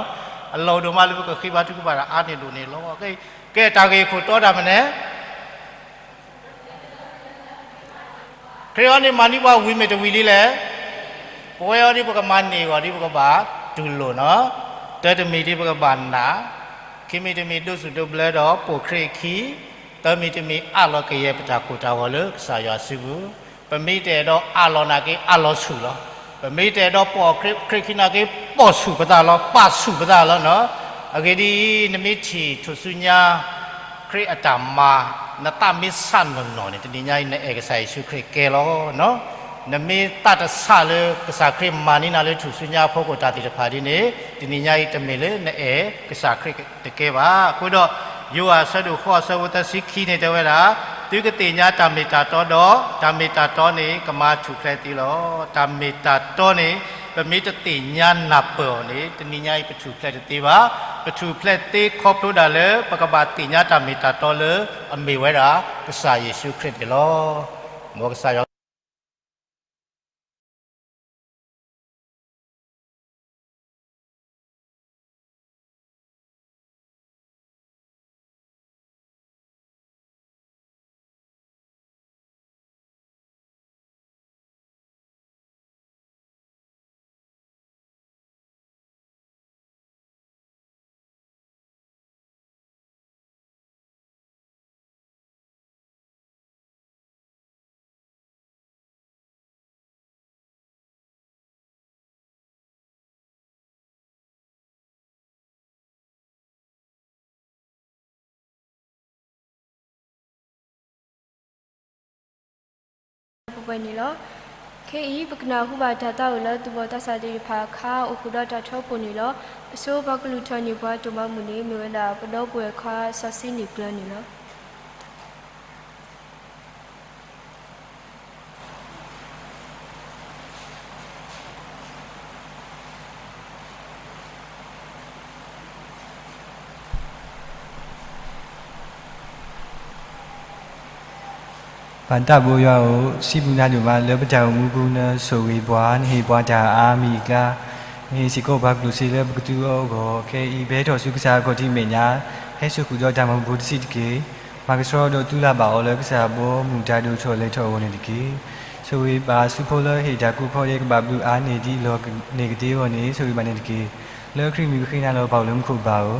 အလီၢ်ဒိၣ်မးလၢပကဃ့ဘါထုကဖၣ်တၢ်အါန့ၢ်ဒိၣ်န့ၢ်လီၤ. ကဲ, တၢ်ဂ့ၢ်ခိၣ်တီတၢ်မနုၤလဲၣ်. ခရံာ်အံၤန့ၣ်မၤန့ၢ်ပှၤဝံၤမ့ၢ်တဝံၤလံလဲၣ်. ပဝဲအံၤဒ်ပကမၤန့ၢ်အဂီၢ်ဒ်ပကဘၣ်တူၢ်လိာ်နီၤ. တၢ်တမံၤဒ်ပကဘၣ်နာ်, ခံမံၤတမံၤဒိးစူၣ်ဒိးဘျၢဒီးပိာ်ခရံာ်အခံ, သၢမံၤတမံၤအးလီၤကယဲၢ်ပတၢ်ကိၢ်တၢ်ဂီၤလၢကစၢ်ယွၤစုပူၤ. ပမ့ၢ်တအဲၣ်ဒိးအးလီၤနာ်က့ အးလီၤဆူၣ်လီၤ. ပမ့ၢ်တအဲၣ်ဒိးပိာ်ခရံာ်အခံနာ်က့ ပိာ်ဆူၣ်ပသးလီၤ, ပာ်ဆူၣ်ပသးလီၤနီၤ. အဂ့ၢ်ဒ်အံၤ, နမ့ၢ်ထံၣ်ထူၣ်စုညါ ခရံာ်အတၢ်မၤ, နသးမ့ၢ်ဆးနီၢ်နီၢ်န့ၣ် တနံၤညါအံၤ နအဲၣ်ကစၢ်ယ့ၣ်ၡူးခရံာ်ကဲလီၤနီၤ. နမ့ၢ်သးတဆးလၢကစၢ်ခရံာ်မၤန့ၢ်နၤလၢထူၣ်စုညါအဖီခိၣ်တၢ်သ့ၣ်တဖၣ်ဒ်န့ၣ် တနံၤညါအံၤတမ့ၢ်လၢနအဲၣ်ကစၢ်ခရံာ်တကဲဘၣ်. အဃိဒီး ယိၤဟၣ်အဆၢဒိၣ်ဃိးအဆၢဖိသၢဆံခံန့ၣ်တဲဝဲဒၣ်, သုကသ့ၣ်ညါတၢ်မ့ၢ်တၢ်တီဒီး, တၢ်မ့ၢ်တၢ်တီန့ၣ် ကမၤထူၣ်ဖျဲးသုလီၤ. တၢ်မ့ၢ်တၢ်တီန့ၣ် ပမ့ၢ်တသ့ၣ်ညါနၢ်ပၢၢ်အီၤန့ၣ် တနံၤညါအံၤပထူၣ်ဖျဲးတသ့ဘၣ်. ပထူၣ်ဖျဲးသ့ခီဖျိဒၣ်လၢ ပကဘၣ်သ့ၣ်ညါတၢ်မ့ၢ်တၢ်တီလၢအမ့ၢ်ဝဲဒၣ် ကစၢ်ယ့ၣ်ၡူးခရံာ်န့ၣ်လီၤ. မ်ကစၢ်ယွၤပှဲၤန့ၣ်လီၤ. ခဲအံၤ ပကနၢ်ဟူဘၣ်တၢ်သးအိၣ်လၢသူၣ်ဘီၣ်သးစၢ်သ့ၣ်တဖၣ်အခါ အိၣ်ဃုာ်ဒီးတၢ်ထီပိာ်န့ၣ်လီၤ. အဆိပှၤကလုၢ်ထီၣ်န့ၢ်ပှၤတၢ်မၤမုာ်န့ၣ် မ့ၢ်ဝဲဒၣ်ပဒီပုၢ်ဝဲၢ်ခွါစီဆှံန့ၣ်ကျၢၤန့ၣ်လီၤ. ပၢ်သးဘိယွၤဧၢ, စံးဘျုးနၤဒိၣ်မးလၢပတၢ်အိၣ်မူပူၤ နဆိၣ်ဂ့ၤပှၤ, နဟ့ၣ်ပှၤတၢ်အါမံၤအကျါ, နဟ့ၣ်စ့ၢ်ကီးပှၤကျိၣ်စ့လၢပကသူအီၤအဂီၢ်, ခဲအံၤပဟဲထီၣ်ဆူကစၢ်အခီၣ်ထံးမဲာ်ညါ, ဟဲစိာ်ဃုာ်ဒီးတၢ်မၤဖိတဆံးတက့ၢ်. မၤကဆှီဒီးတူၢ်လၢ်ဘၣ်အီၤလၢကစၢ်အဘီအမုၢ်တၢ်ဒိၣ်ထီၣ်လဲၤထီၣ်အဂီၢ်န့ၣ်တက့ၢ်. ဆိၣ်ဂ့ၤပၢ်အစုဖိလၢဟ့ၣ်တၢ်ကူၣ်ဖီဒီး ကဘၣ်ဘျုးအါန့ၢ်ဒ်အလီၢ်န့ၣ်ကသ့အဂီၢ်န့ၣ် ဆိၣ်ဂ့ၤဘၣ်န့ၣ်တက့ၢ်. လၢခရံာ်မံၤပဃ့နၤလီၤ ပၢ်အိၣ်လၢမူခိၣ်ဘၣ်ဧၢ.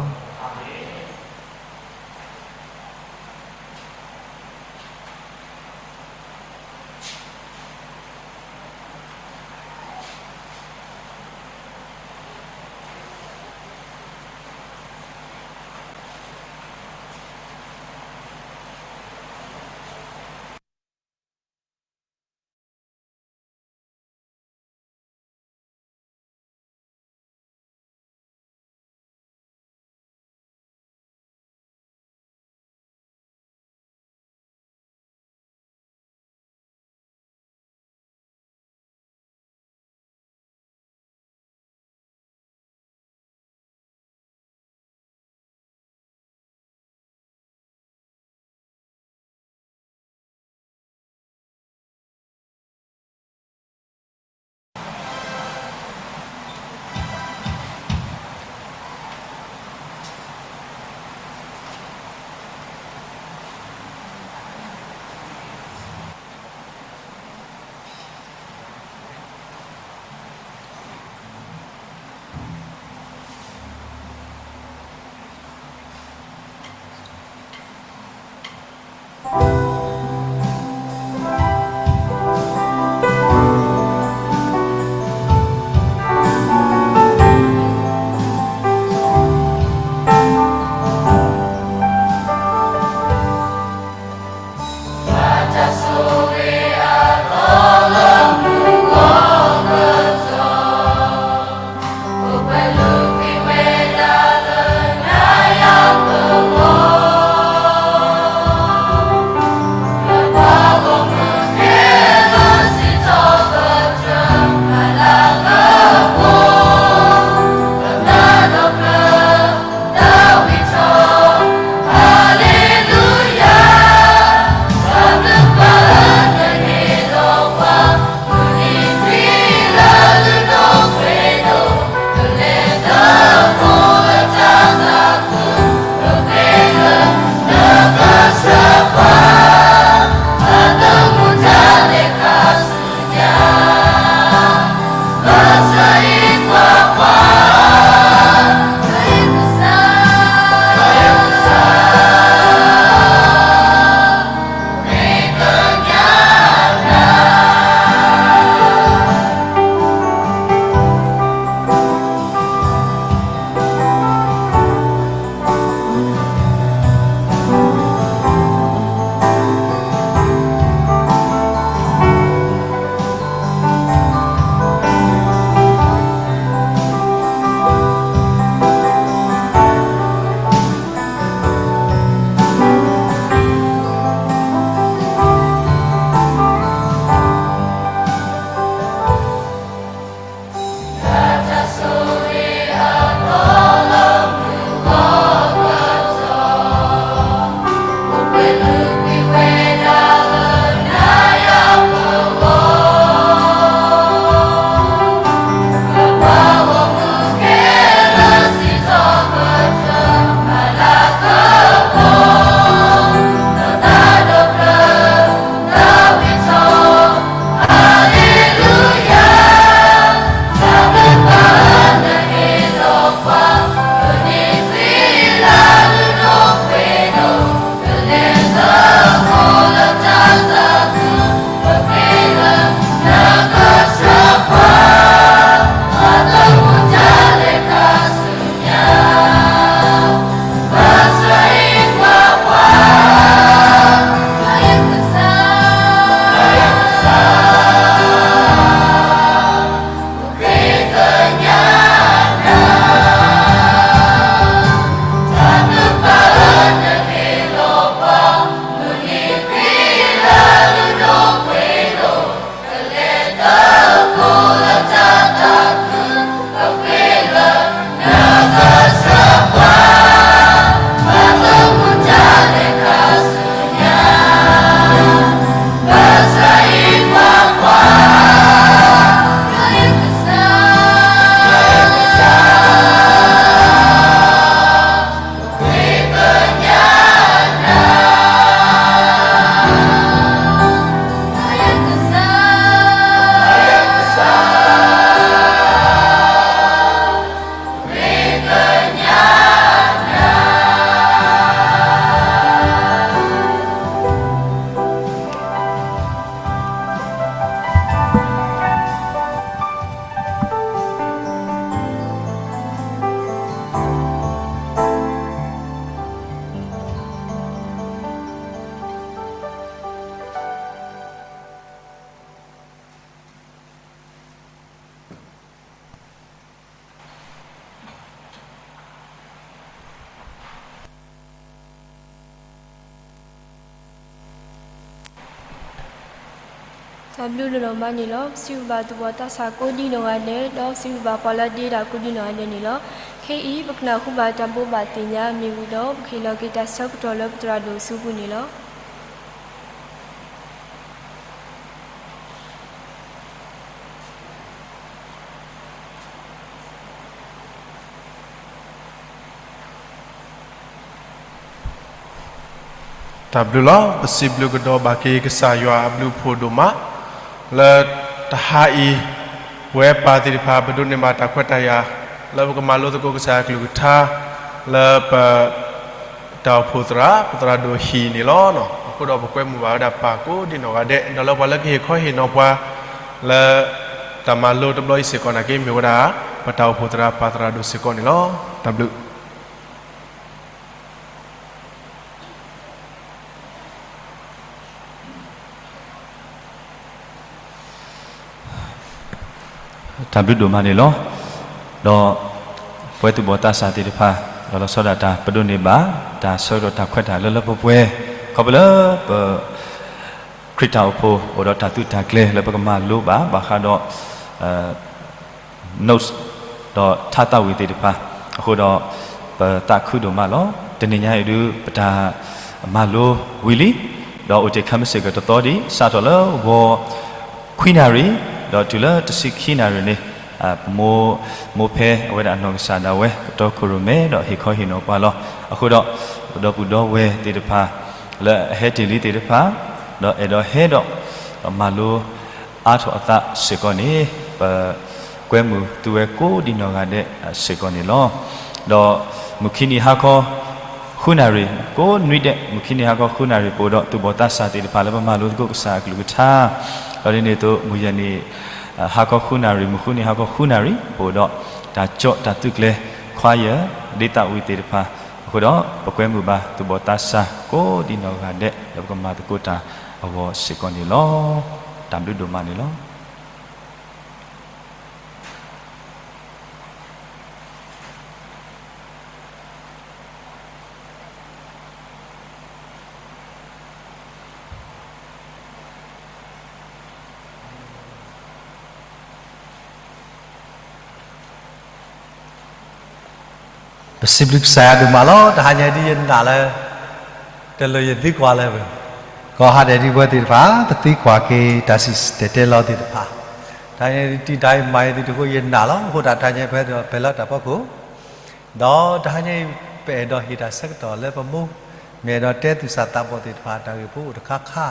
တၢ်ဘျုးဒိၣ်မးန့ၣ်လီၤ. ပစံးဘျုးဘၣ်သူၣ်ဘီၣ်သးစၢ်ကိးဒံနီၢ်ဂၤဒဲး, ဒီးပစံးဘျုးဘၣ်ပှၤလၢဒ့တၢ်ကိးဒံနီၢ်ဂၤဒဲးန့ၣ်လီၤ. ခဲအံၤ ပကနၢ်ဟူဘၣ်တၢ်ဘိးဘၣ်သ့ၣ်ညါမ့ၢ်ဝံၤဒီး ပကဟ့ၣ်လီၤက့ၤတၢ်ဆၢကတီၢ်လၢပသရၣ်ဒိၣ်အစုပူၤန့ၣ်လီၤ. တၢ်ဘျုးလီၤ. ပစံးဘျုးကဒီးဘၣ်က့ၤကစၢ်ယွၤအဘျုးအဖှိၣ်ဒိၣ်မး လၢတဟါအံၤ ပဝဲပၢ်သ့ၣ်တဖၣ် ပဒိးန့ၢ်ဘၣ်တၢ်ခွဲးတၢ်ယာ် လၢပကမၤလိသကိးကစၢ်အကလုၢ်ကထါ လၢပ တၢ်အိၣ်ဖှိၣ်သရၣ် ပသရၣ်ဒိၣ်ဟံၣ်န့ၣ်လီၤ. အဃိဒီးပကွဲမုာ်ဘၣ်ဝဲဒၣ်ပၢ်ကိးဒံနီၢ်ဂၤဒဲး ဒီးလၢပှၤလၢကဟ့ၣ်ခီဟ့ၣ်နီၤပှၤ လၢတၢ်မၤလိတဘျီအံၤစ့ၢ်ကီးနာ်က့ မ့ၢ်ဝဲဒၣ် ပတၢ်အိၣ်ဖှိၣ်သရၣ် ပၢ်သရၣ်ဒိၣ်စ့ၢ်ကီးန့ၣ်လီၤ. တၢ်ဘျုး တၢ်ဘျုးဒိၣ်မးန့ၣ်လီၤ. ဒီးပဝဲသူၣ်ဘီၣ်သးစၢ်သ့ၣ်တဖၣ် ဒီးလီၤဆီဒၣ်တၢ် ပဒိးန့ၢ်ဘၣ် တၢ်ဆၢကတီၢ်တၢ်ခွဲးတၢ်ယာ်လၢလၢပှဲၤပှဲၤ ခီဖျိလၢပ ခရံာ်တၢ်အိၣ်ဖှိၣ် အိၣ်ဒီးတၢ်သုးတၢ်ကျဲၤလၢပကမၤလိဘၣ် ဘၣ်ဃးဒီး notes ဒီးထါသးဝံၣ်သ့ၣ်တဖၣ် အဃိဒီး ပသးခုဒိၣ်မးလီၤ. တနံၤညါအံၤဒုး ပတၢ်မၤလိဝံၤလံ ဒီးအိၣ်တ့ၢ်ခဲမုၢ်ဆ့ၣ်ကတီၢ်တသီဒံး စးထီၣ်လၢဂီၤခွံနၣ်ရံၣ် ဒီးတုၤလၢတဆံခံနၣ်ရံၣ်န့ၣ် ပမိၢ်မိၢ်ဖဲအဝဲဒၣ်အနီၢ်ကစၢ်ဒၣ်ဝဲ ကတီခိၣ်ရိၣ်မဲ ဒီးဟ့ၣ်ခီဟ့ၣ်နီၤပှၤလီၤ. အဃိဒီး ပဒီပုၢ်ဒီဝဲၢ်သ့ၣ်တဖၣ် လၢအဟဲတ့ၢ်လံသ့ၣ်တဖၣ် ဒီးအဲၣ်ဒိးဟဲဒီး မၤလိ အါထီၣ်အသးစ့ၢ်ကီးန့ၣ် ပကွဲမုာ်သုဝဲကိးဒံနီၢ်ဂၤဒဲးစ့ၢ်ကီးန့ၣ်လီၤ. ဒီးမုၢ်ခံနံၤဟါခီ ဃုနၣ်ရံၣ် ကိးနွံဒဲး မုၢ်ခံနံၤဟါခီဃုနၣ်ရံၣ် ပအိၣ်ဒီးသူၣ်ဘီၣ်သးစၢ်သ့ၣ်တဖၣ်လၢပမၤလိသကိးကစၢ်အကလုၢ်ကထါ ဒီးဒ်န့ၣ်အသိး မုၢ်ယဲၢ်နံၤ ဟါခီဃုနၣ်ရံၣ် မုၢ်ဃုနံၤဟါခီဃုနၣ်ရံၣ် ပအိၣ်ဒီးတၢ်ကၠီၣ်တၢ်သုးကျဲၤ choir ဒ့သးဝံၣ်သ့ၣ်တဖၣ် အဃိဒီး ပကွဲမုာ်ဘၣ်သူၣ်ဘီၣ်သးစၢ်ကိးဒံနီၢ်ဂၤဒဲး လၢပကမၤသကိးတၢ်အဂီၢ်စ့ၢ်ကီးန့ၣ်လီၤ. တၢ်ဘျုးဒိၣ်မးန့ၣ်လီၤ. ပစံးဘျုးကစၢ်ယွၤဒိၣ်မးလီၤ. တဟါညါဒ်ယနာ်လၢ တလိၣ်ယသံကွၢ်လၢၤဘၣ်. ကီၢ်ဟါဒဲးဒ်ပဝဲသ့ၣ်တဖၣ် ပသံကွၢ်က့ၤတၢ်စံၣ်တဲၤတဲလီၤသ့ၣ်တဖၣ် တဟါညါတံၤတၢ်အံၤမၤအံၤသ့ၣ်တဖၣ်ယနာ်လီၤ. အဃိတၢ်တဟါညါပဟဲဒီးပှဲၤလၢတၢ်ဖီခိၣ် ဒီးတဟါညါအံၤ ပအဲၣ်ဒိးဟ့ၣ်တၢ်ဆၢကတီၢ်လၢပမိၢ် မ့ၢ်အဲၣ်ဒိးတဲသူၣ်စၢ်သးဘီၣ်သ့ၣ်တဖၣ် တၢ်ဂ့ၢ်ဖိအိၣ်တခါခါ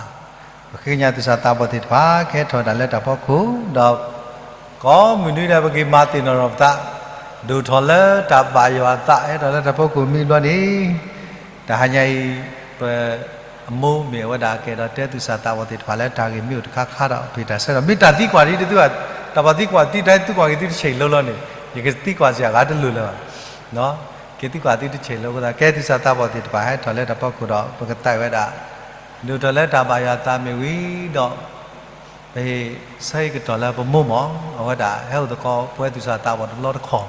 ပဃ့ကညးသူၣ်စၢ်သးဘီၣ်သ့ၣ်တဖၣ် ကဟဲထီၣ်ဝဲဒၣ်လၢတၢ်ဖီခိၣ် ဒီး ကိးမုၢ်နွံဒဲး ပက့ၤမၤသ့ၣ်နီၣ်ထီၣ်ပသး ဒိၣ်ထီၣ်လၢတၢ်ဘၣ်ယွၤအသး ဟဲထီၣ်လၢတၢ်ဖီခိၣ်မံၤဘျီန့ၣ် တဟါညါအံၤ ပ အမိၢ်မ့ၢ်အဝဲဒၣ်ကအဲၣ်ဒိးတဲသူၣ်စၢ်သးဘီၣ်သ့ၣ်တဖၣ်လၢတၢ်ဂ့ၢ်မ့ၢ်အိၣ်တခါခါဒီး ပဟ့ၣ်တၢ်ဆၢကတီၢ် မ့ၢ်တၢ်သံကွၢ်ဒ်တသ့ဘၣ် တၢ်ဘၣ်သံကွၢ်သံတၢ်သံကွၢ်က့ၤသုတဆံးလိၤလီၤန့ၣ် ယကသံကွၢ်စ့ၢ်ကီးတလိၤလၢၤဘၣ် က့ၤသံကွၢ်သုတဆံးလိၤအဃိသတး ကဲသူၣ်စၢ်သးဘီၣ်သ့ၣ်တဖၣ်ဟဲထီၣ်လၢတၢ်ဖီခိၣ်ဒီး ပကသးဝဲဒၣ် ဒိၣ်ထီၣ်လၢတၢ်ဘၣ်ယွၤအသးမ့ၢ်ဝံၤဒီး ပဟ့ၣ်ဆၢကတီၢ်လၢပမိၢ်မး အဝဲဒၣ်ဟဲအိၣ်သကိးပဝဲသူၣ်စၢ်သးဘီၣ်တဘျီတခီၣ်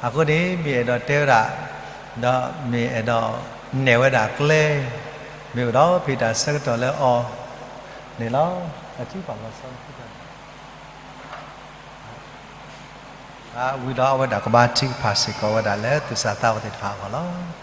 အဃိန့ၣ် မ့ၢ်အဲၣ်ဒိးတဲဝဲဒၣ် ဒီးမ့ၢ်အဲၣ်ဒိးနဲၣ်ဝဲဒၣ်ကျဲ မ့ၢ်အိၣ်ဒီး ပဟ့ၣ်တၢ်ဆၢကတီၢ်လၢအီၤန့ၣ်လီၤ. အထံပှၤလီၤဆီ ဝံၤဒီးအဝဲဒၣ်ကဘါထုကဖၣ်စ့ၢ်ကီးဝဲဒၣ်လၢသူၣ်စၢ်သးဘီၣ်သ့ၣ်တဖၣ်အဂီၢ်လီၤ.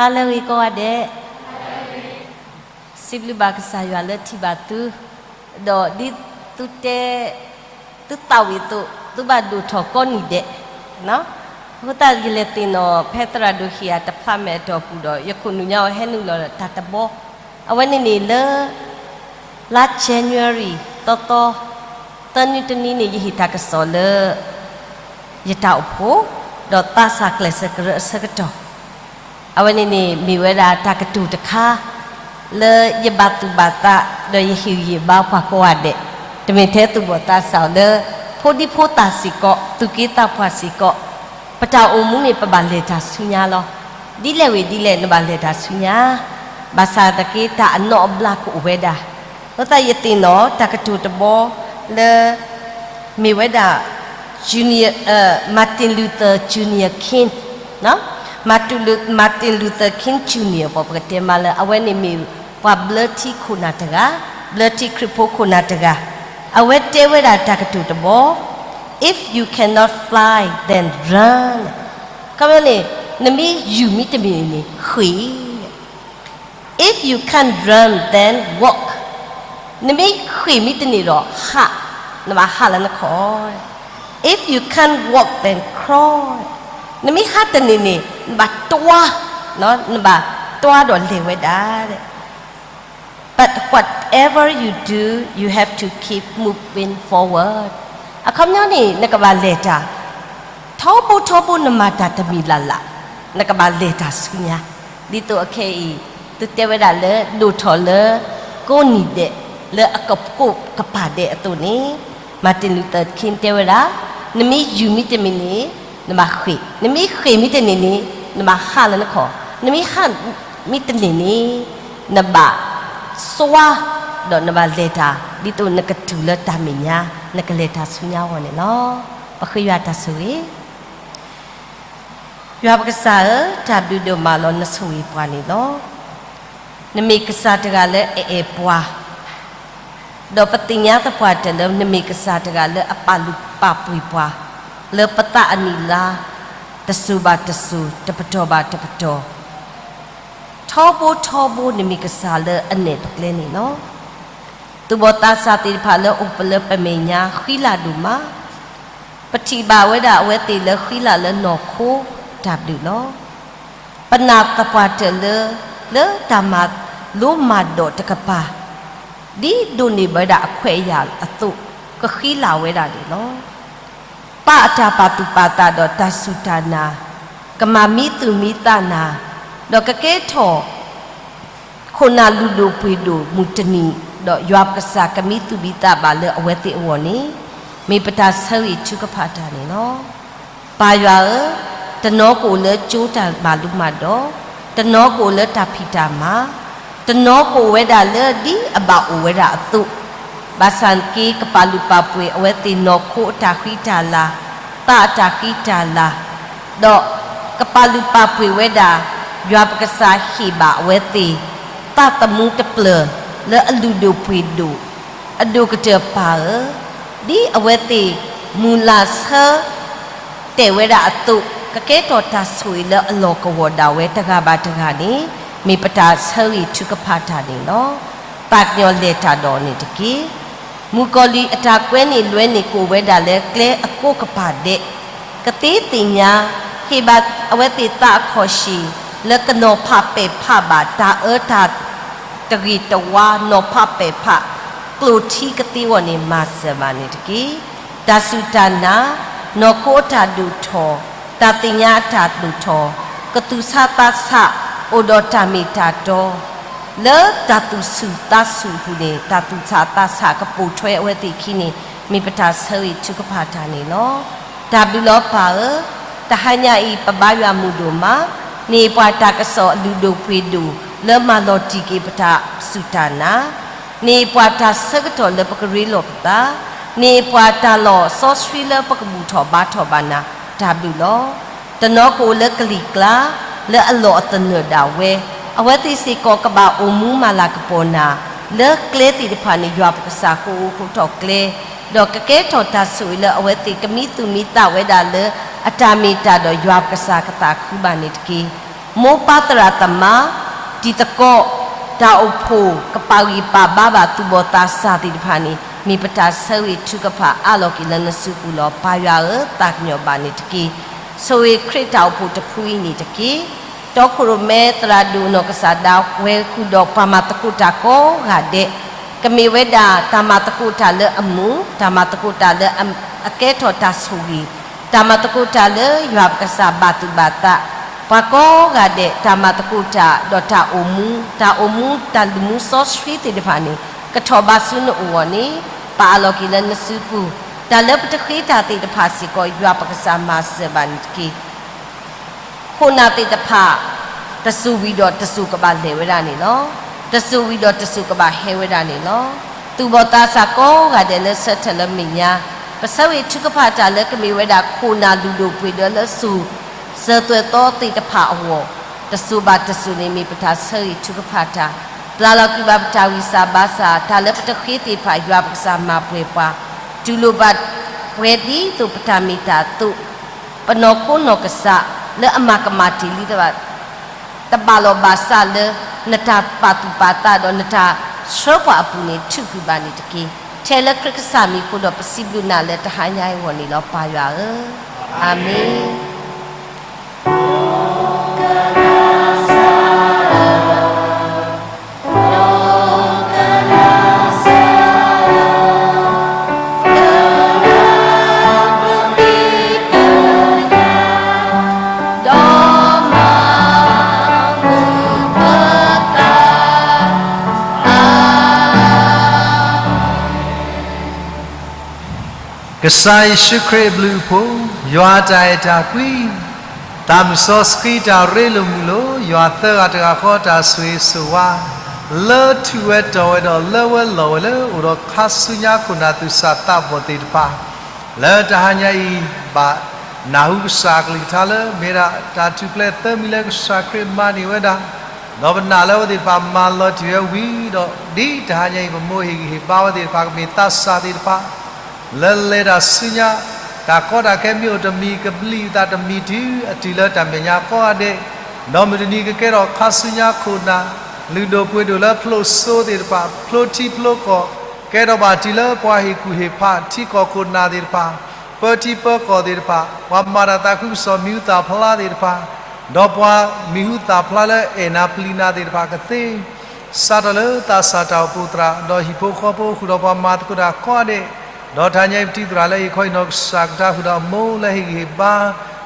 ါလၢအဂ့ၤကိးဂၤဒဲး, စံးဘျုးဘၣ်ကစၢ်ယွၤလၢထံၣ်ဘၣ်သု, ဒီးဒ်သုတဲ, သုသးဝံၣ်အသိး သုဘၣ်ဒိၣ်ထီၣ်ကိးနံၤဒဲး, အဃိသတးယလဲၤသ့ၣ်နီၣ် ဖဲသရၣ်ဒိၣ်ဟံၣ်အတဖျးမဲာ်အတီၢ်ပူၤဒီး ယခိၣ်နူာ်ညါအီၤဟဲနုာ်လီၤတၢ်တဘီ, အဝဲန့ၣ်န့ၣ်လၢ လါ January သီသီ, သၢနွံတနွံန့ၣ် ယဟ့ၣ်တၢ်ကစီၣ်လၢ ယတၢ်အိၣ်ဖှိၣ်, ဒီးသးစၢ်ကျဲးစၢးကရၢအဆၢကတီၢ်, အဝဲန့ၣ်န့ၣ် မ့ၢ်ဝဲဒၣ်တၢ်ကတိၤတခါ လၢယဘၣ်သူၣ်ဘၣ်သး ဒီးယဟ့ၣ်ဂံၢ်ဘါပှၤကိးဂၤဒဲး, တမ့ၢ်ထဲသူၣ်ဘီၣ်သးစၢ်လၢ ဖိဒံဖိသၣ်စ့ၢ်ကီး သူၣ်က့သးပှၢ်စ့ၢ်ကီး, ပတၢ်အိၣ်မူန့ၣ် ပဘၣ်လဲၤတၢ်ဆူညါလီၤ. ဒ်လဲၣ်ဝံၤဒ်လဲၣ် နဘၣ်လဲၤတၢ်ဆူညါ, ဘၣ်ဆၣ်သနာ်က့တၢ်အနီၣ်အဘျါကအိၣ်ဝဲဒၣ်, အဃိသတးယသ့ၣ်နီၣ် တၢ်ကတိၤတဘီလၢ မ့ၢ်ဝဲဒၣ် Junior, Martin Luther Junior King, Martin Luther King Junior ပကတဲမးလၢ အဝဲန့ၣ်မ့ၢ်ပှၤဘျၢထံခိၣ်နၢ်တဂၤ, ဘျၢထံခရံာ်ဖိခိၣ်နၢ်တဂၤ, အဝဲတဲဝဲဒၣ်တၢ်ကတိၤတဘီ, If you cannot fly, then run. ခီဖျိန့ၣ် နမ့ၢ်ယူၤမ့တမ့ၢ်န့ၣ် ဃ့ၢ် If you can't run, then walk. နမ့ၢ်ဃ့ၢ်မ့တန့ၢ်ဒီးဟး, နဘၣ်ဟးလၢနခီၣ်. If you can't walk, then crawl. နမ့ၢ်ဟးတန့ၢ်န့ၣ် နဘၣ်တွါ, နဘၣ်တွါဒီးလဲၤဝဲဒၣ်. But whatever you do, you have to keep moving forward. အခီပညီန့ၣ် နကဘၣ်လဲၤတၢ် ထီဘိထီဘိနမၤတၢ်တမံၤလၢ်လၢ်, နကဘၣ်လဲၤတၢ်ဆူညါ, ဒ်သိးအခဲအံၤ သုတဲဝဲဒၣ်လၢ ဒိၣ်ထီၣ်လၢ ကိးနံၤဒဲး လၢအကကိးကပၤဒဲးအသိးန့ၣ်, Martin Luther King တဲဝဲဒၣ်, နမ့ၢ်ယူၤမ့တမ့ၢ်န့ၣ် နဘၣ်ဃ့ၢ်, နမ့ၢ်ဃ့ၢ်မ့တန့ၢ်န့ၣ် နဘၣ်ဟးလၢနခီၣ်, နမ့ၢ်ဟးမ့တန့ၢ်န့ၣ် နဘၣ်စွါ, ဒီးနဘၣ်လဲၤတၢ် ဒ်သိးနကတုၤလၢတၢ်မဲာ်ညါ, နကလဲၤတၢ်ဆူညါအဂီၢ်န့ၣ်လီၤ. ပဃ့ယွၤတၢ်ဆိၣ်ဂ့ၤ. ယွၤပကစၢ်ဧၢ, တၢ်ဘျုးဒိၣ်မးလီၤ နဆိၣ်ဂ့ၤပှၤန့ၣ်လီၤ. နမ့ၢ်ကစၢ်တဂၤလၢအအဲၣ်ပှၤ, ဒီးပသ့ၣ်ညါသပှၢ်တၢၢ်လၢနမ့ၢ်ကစၢ်တဂၤလၢအပာ်လုၢ်ပာ်ပှ့ၤပှၤ, လၢပသးအနံၣ်လါ တစိၤဘၣ်တစိၤ တပတီၢ်ဘၣ်တပတီၢ်, ထီဘိထီဘိနမ့ၢ်ကစၢ်လၢအနဲၣ်ပကျဲန့ၣ်လီၤ. သူၣ်ဘီၣ်သးစၢ်သ့ၣ်တဖၣ်လၢအိၣ်ပလၢပမဲာ်ညါဃံလၤဒိၣ်မး, ပထံၣ်ဘၣ်ဝဲဒၣ်အဝဲသ့ၣ်လၢဃံလၤလၢနီၢ်ခိ တၢ်ဘျုးလီၤ. ပနာ်သပှၢ်တၢၢ်လၢ လၢတၢ်မၤလိမၤဒိးတကပၤ ဒ်ဒိးန့ၢ်ဘၣ်ဝဲဒၣ်အခွဲးအယာ်အသိး ကဃံလၤဝဲဒၣ်န့ၣ်လီၤ. ပာ်အတၢ်ပာ်သူၣ်ပာ်သးဒီးတၢ်စူၢ်တၢ်နာ် ကမၤမံသူၣ်မံသးနၤ, ဒီးကကဲထီၣ် ခိၣ်နၢ်လုၢ်ဒိၣ်ပှ့ၤဒိၣ်မုၢ်တနံၤ, ဒီးယွၤပကစၢ်ကမံသူၣ်မံသးဘၣ်လၢအဝဲသ့ၣ်အဂီၢ်န့ၣ်, မ့ၢ်ပတၢ်ဆၢဂ့ၤထုကဖၣ်တၢ်န့ၣ်လီၤ. ပၢ်ယွၤဧၢ, တနီၤကအိၣ်လၢကၠိတၢ်မၤလိမၤဒိး, တနီၤကအိၣ်လၢတၢ်ဖံးတၢ်မၤ, တနီၤကအိၣ်ဝဲဒၣ်လၢဒ်အဘၣ်အိၣ်ဝဲဒၣ်အသိး, ဘၣ်ဆၣ်က့ ကပာ်လုၢ်ပာ်ပှ့ၤအဝဲသ့ၣ်နီၢ်ခိအတၢ်ဃံတၢ်လၤ, သးအတၢ်ဃံတၢ်လၤ, ဒီးကပာ်လုၢ်ပာ်ပှ့ၤဝဲဒၣ် ယွၤပကစၢ်ဟ့ၣ်ဘၣ်အဝဲသ့ၣ် သးသမူတဖျၢၣ်လၢအလုၢ်ဒိၣ်ပှ့ၤဒိၣ်, အဒိၣ်ကတၢၢ်ပၢ်ဧၢ, ဒ်အဝဲသ့ၣ်မုၢ်လၢ်ဆၢ တဲာ်ဝဲဒၣ်အသိး, ကကဲထီၣ်တၢ်ဆိၣ်ဂ့ၤလၢအလီၢ်ကဝီၤဒၣ်ဝဲတဂၤဘၣ်တဂၤန့ၣ်, မ့ၢ်ပတၢ်ဆၢဂ့ၤထုကဖၣ်တၢ်န့ၣ်လီၤ. သးကညီၤလဲၤတၢ်ဒီးန့ၣ်တက့ၢ်. မုၣ်ကီၤလံၢ်အတၢ်ကွဲန့ၣ်လွဲန့ၣ်ကအိၣ်ဝဲဒၣ်လၢကျဲအကိးကပၤဒဲး, ကသ့သ့ၣ်ညါ, ဟ့ၣ်ဘၣ်အဝဲသ့ၣ်သးအခီၣ်ရှ့ၣ်, လၢကနီၤဖးပဲာ်ဖးဘၣ်တၢ်အၢတၢ် တဂ့ၤတဝါနီၤဖးပဲာ်ဖး, ကျိၣ်ထံကသ့အဂီၢ်န့ၣ်မၤစၢၤဘၣ်န့ၣ်တက့ၢ်. တၢ်စူၢ်တၢ်နာ်, နီၢ်ခိအတၢ်ဒိၣ်ထီၣ်, တၢ်သ့ၣ်ညါအတၢ်ဒိၣ်ထီၣ်, ကသူၣ်ဆးသးဆး, အိၣ်ဒီးတၢ်မ့ၢ်တၢ်တီ, လၢတၢ်သူၣ်ဆူၣ်သးဆူၣ်အပူၤန့ၣ် တၢ်သူၣ်ဆးသးဆးကပိာ်ထွဲအဝဲသ့ၣ်အခံန့ၣ် မ့ၢ်ပတၢ်ဆၢဂ့ၤထုကဖၣ်တၢ်န့ၣ်လီၤ. တၢ်ဘျုးလီၤပၢ်ဧၢ, တဟါညါအံၤ ပဘါယွၤမုာ်ဒိၣ်မး, န့ၢ်ပှၤတၢ်ကစီၣ်အလုၢ်ဒိၣ်ပှ့ၤဒိၣ် လၢမၤလီၤတံၢ်က့ၤပတၢ်စူၢ်တၢ်နာ်, န့ၢ်ပှၤတၢ်ဆၢကတီၢ်လၢပကရ့လိာ်ပသး, န့ၢ်ပှၤတၢ်လီၢ်စီဆှံလၢပကဘူၣ်ထီၣ်ဘါထီၣ်ဘၣ်နၤ, တၢ်ဘျုးလီၤ. တနီၤကအိၣ်လၢကလံၤကျါ, လၢအလီၢ်အသနၢၣ်ဒၣ်ဝဲ, အဝဲသ့ၣ်စ့ၢ်ကီးကဘၣ်အိၣ်မူမၤလၤကပီၤနၤ, လၢကျဲသ့ၣ်တဖၣ်န့ၣ် ယွၤပကစၢ်ကအိးထီၣ်ကျဲ, ဒီးကကဲထီၣ်တၢ်ဆိၣ်ဂ့ၤလၢအဝဲသ့ၣ်ကမံသူၣ်မံသးဝဲဒၣ်လၢ အတၢ်မ့ၢ်တၢ်ဒီးယွၤပကစၢ်ကသးခုဘၣ်န့ၣ်တက့ၢ်. မိၢ်ပၢ်သရၣ်သမါ, တံၤသကိး, တၢ်အိၣ်ဖှိၣ်, ကပာ်ဂံၢ်ပာ်ဘါဘၣ်သူၣ်ဘီၣ်သးစၢ်သ့ၣ်တဖၣ်န့ၣ် မ့ၢ်ပတၢ်ဆၢဂ့ၤထုကဖၣ်အးလီၤက့ၤလၢနစုပူၤလီၤ. ပၢ်ယွၤဧၢ, သးကညီၤဘၣ်န့ၣ်တက့ၢ်. ဆိၣ်ဂ့ၤခရံာ်တၢ်အိၣ်ဖှိၣ်တဖုအံၤန့ၣ်တက့ၢ်. တီခိၣ်ရိၣ်မဲသရၣ်ဒိၣ်နီၢ်ကစၢ်ဒၣ်ဝဲ ဃုာ်ဒီးပှၤမၤသကိးတၢ်ကိးဂၤဒဲး, ကမ့ၢ်ဝဲဒၣ်တၢ်မၤသကိးတၢ်လၢအမုာ်, တၢ်မၤသကိးတၢ်လၢအကဲထီၣ်တၢ်ဆိၣ်ဂ့ၤ, တၢ်မၤသကိးတၢ်လၢယွၤပကစၢ်ဘၣ်သူၣ်ဘၣ်သး, ပှၤကိးဂၤဒဲး တၢ်မၤသကိးတၢ်ဒီးတၢ်အိၣ်မူ, တၢ်အိၣ်မူတၢ်လုၢ်မူစီဆှံသ့ၣ်တဖၣ်န့ၣ် ကထီၣ်ဘးဆူနအိၣ်အဂီၢ်န့ၣ်, ပအးလီၤက့ၤလၢနစုပူၤ, တၢ်လၢပတဃ့တၢ်သ့ၣ်တဖၣ်စ့ၢ်ကီး ယွၤပကစၢ်မၤစၢၤဘၣ်န့ၣ်တက့ၢ်. ခိၣ်နၢ်သ့ၣ်တဖၣ် တစိၤဝံၤဒီးတစိၤကဘၣ်လဲၤဝဲဒၣ်န့ၣ်လီၤ. တစိၤဝံၤဒီးတစိၤကဘၣ်ဟဲဝဲဒၣ်န့ၣ်လီၤ. သူၣ်ဘီၣ်သးစၢ်ကိးဂၤဒဲးလၢဆၢထၢၣ်လၢမဲာ်ညါ, ပဆၢဂ့ၤထုကဖၣ်တၢ်လၢကမ့ၢ်ဝဲဒၣ်ခိၣ်နၢ်လုၢ်ဒိၣ်ပှ့ၤဒိၣ်လၢစိၤ စၢၤသွဲၣ်သီသ့ၣ်တဖၣ်အဂီၢ်, တစိၤဘၣ်တစိၤန့ၣ်မ့ၢ်ပတၢ်ဆၢဂ့ၤထုကဖၣ်တၢ်, ပျၢ်လီၤကွံာ်ဘၣ်ပတၢ်ဂံၢ်စၢ်ဘါစၢ်, တၢ်လၢပတဃ့သ့ၣ်တဖၣ် ယွၤပကစၢ်မၤပှဲၤပှၤ, တူၢ်လိာ်ဘၣ်ပှဲၤဒ်သိးပတၢ်မ့ၢ်တၢ်အသိး, ပနီၢ်ခိနီၢ်ကစၢ်လၢအမၤကမၣ်တ့ၢ်လံတဘၣ်, တဘၣ်လီၤဘၣ်စးလၢ နတၢ်ပာ်သူၣ်ပာ်သးဒီးနတၢ်ဆှၢပှၤအပူၤန့ၣ် ထုးကွံာ်ဘၣ်န့ၣ်တက့ၢ်. ထဲလၢခရံာ်ကစၢ်မံၤအဃိဒီးပစံးဘျုးနၤလၢတဟါညါအံၤအဂီၢ်န့ၣ်လီၤ ပၢ်ယွၤဧၢ, အၤမ့ၣ်. ကစၢ်ယ့ၣ်ၡူးခရံာ်အဘျုးအဖှိၣ်, ယွၤအတၢ်အဲၣ်တၢ်ကွံ, သးမုၢ်စီဆှံတၢ်ရ့လိာ်မုာ်လိာ်, ယွၤသၢဂၤတဂၤဃီတၢ်ဆိၣ်ဂ့ၤဆိၣ်ဝါ, လၢထူၣ်ဝဲတီၢ်ဝဲဒီးလၢဝဲလီၤဝဲလၢအိၣ်ဒီးခါဆူညါ ခိၣ်နၢ်သူၣ်စၢ်သးဘီၣ်သ့ၣ်တဖၣ်, လၢတဟါညါအံၤ ဘၣ်နၢ်ဟူကစၢ်အကလုၢ်ကထါလၢ မ့ၢ်ဒၣ်တၢ်ထူၣ်ဖျဲးသၢမံၤလၢကစၢ်ခရံာ်မၤန့ၢ်ဝဲဒၣ်, ဒီးပနာ်လၢအဝဲသ့ၣ်တဖၣ်မၤလီၤတံၢ်ဝဲဝံၤဒီး ဒ်တဟါညါအံၤ ပမိၢ်ဟ့ၣ်ဂံၢ်ဟ့ၣ်ဘါဝဲသ့ၣ်တဖၣ် ကမ့ၢ်သးစၢ်သ့ၣ်တဖၣ် လၢလဲၤတၢ်ဆူညါ, တၢ်ကီတၢ်ခဲမ့ၢ်အိၣ်တမံၤ ကဘျံးအသးတမံၤတုၤ အတုၤလၢတၢ်မဲာ်ညါကိးဂၤဒဲး, ဒီးမုၢ်တနံၤကကဲထီၣ်ခါဆူညါခိၣ်နၢ် လုၢ်ဒိၣ်ပှ့ၤဒိၣ်လၢဖျိစိသ့ၣ်တဖၣ် ဖျိထံဖျိကီၢ်, ကဲထီၣ်ဘၣ်တုၤလၢပှၤဟ့ၣ်ကူၣ်ဟ့ၣ်ဖး ထံကီၢ်ခိၣ်နၢ်သ့ၣ်တဖၣ်, ပၢထံပၢကီၢ်သ့ၣ်တဖၣ်, ပှၤမၤတၢ်သးခုကစီၣ်မံၤဟူသၣ်ဖျါသ့ၣ်တဖၣ်, ဒီးပှၤမံၤဟူသၣ်ဖျါလၢအဲၣ်နၤပျံၤနၤသ့ၣ်တဖၣ်ကသ့ စးထီၣ်လၢသးစၢ်တၢ်အိၣ်ဖှိၣ်သရၣ်, ဒီးဟံၣ်ဖိဃီဖိ ဃုာ်ဒီးပှၤမၤသကိးတၢ်ကိးဂၤဒဲး, ဒီးတဟါညါအံၤပတံၤသရၣ်လၢအံၤခီအံၤနီၢ်ကစၢ်ကထါဃုာ်ဒီးအမိၢ်လၢဟ့ၣ်ဂံၢ်ဟ့ၣ်ဘါ,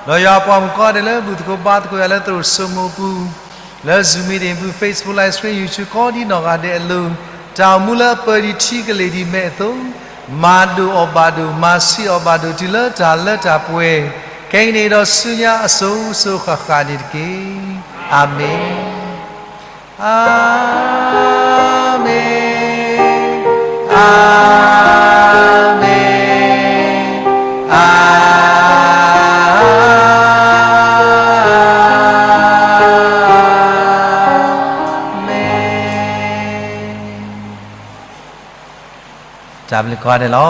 ဒီးယွၤအပှၤမုၣ်ကိးဂၤဒဲးလၢဘူၣ်သကိးဘါသကိးယၤလၢသရိာ်စိမိၤပူၤ, လၢ Zoom meeting ပူၤ, Facebook Live Stream, YouTube ကိးဒ်နီၢ်ဂၤဒဲးအလိၤ, တၢ်အိၣ်မူလၢအပၢၤဒံးထံကလ့ၢ်ဒံးမဲာ်အသိး, မၤဒိၣ်အီၣ်ဘၣ်ဒိၣ်, မၤဆံးအီၣ်ဘၣ်ဒိၣ်တုၤလၢတၢ်လၢတၢ်ပှဲၤ, ခဲကနံၣ်အံၤဒီးဆူညါအစိၤစိၤဃၣ်ဃၣ်န့ၣ်တက့ၢ်. အၤမ့ၣ်. အၤမ့ၣ်, အၤမ့ၣ်, အၤမ့ၣ်. တၢ်ဘျုးကိးဂၤဒဲးလီၤ.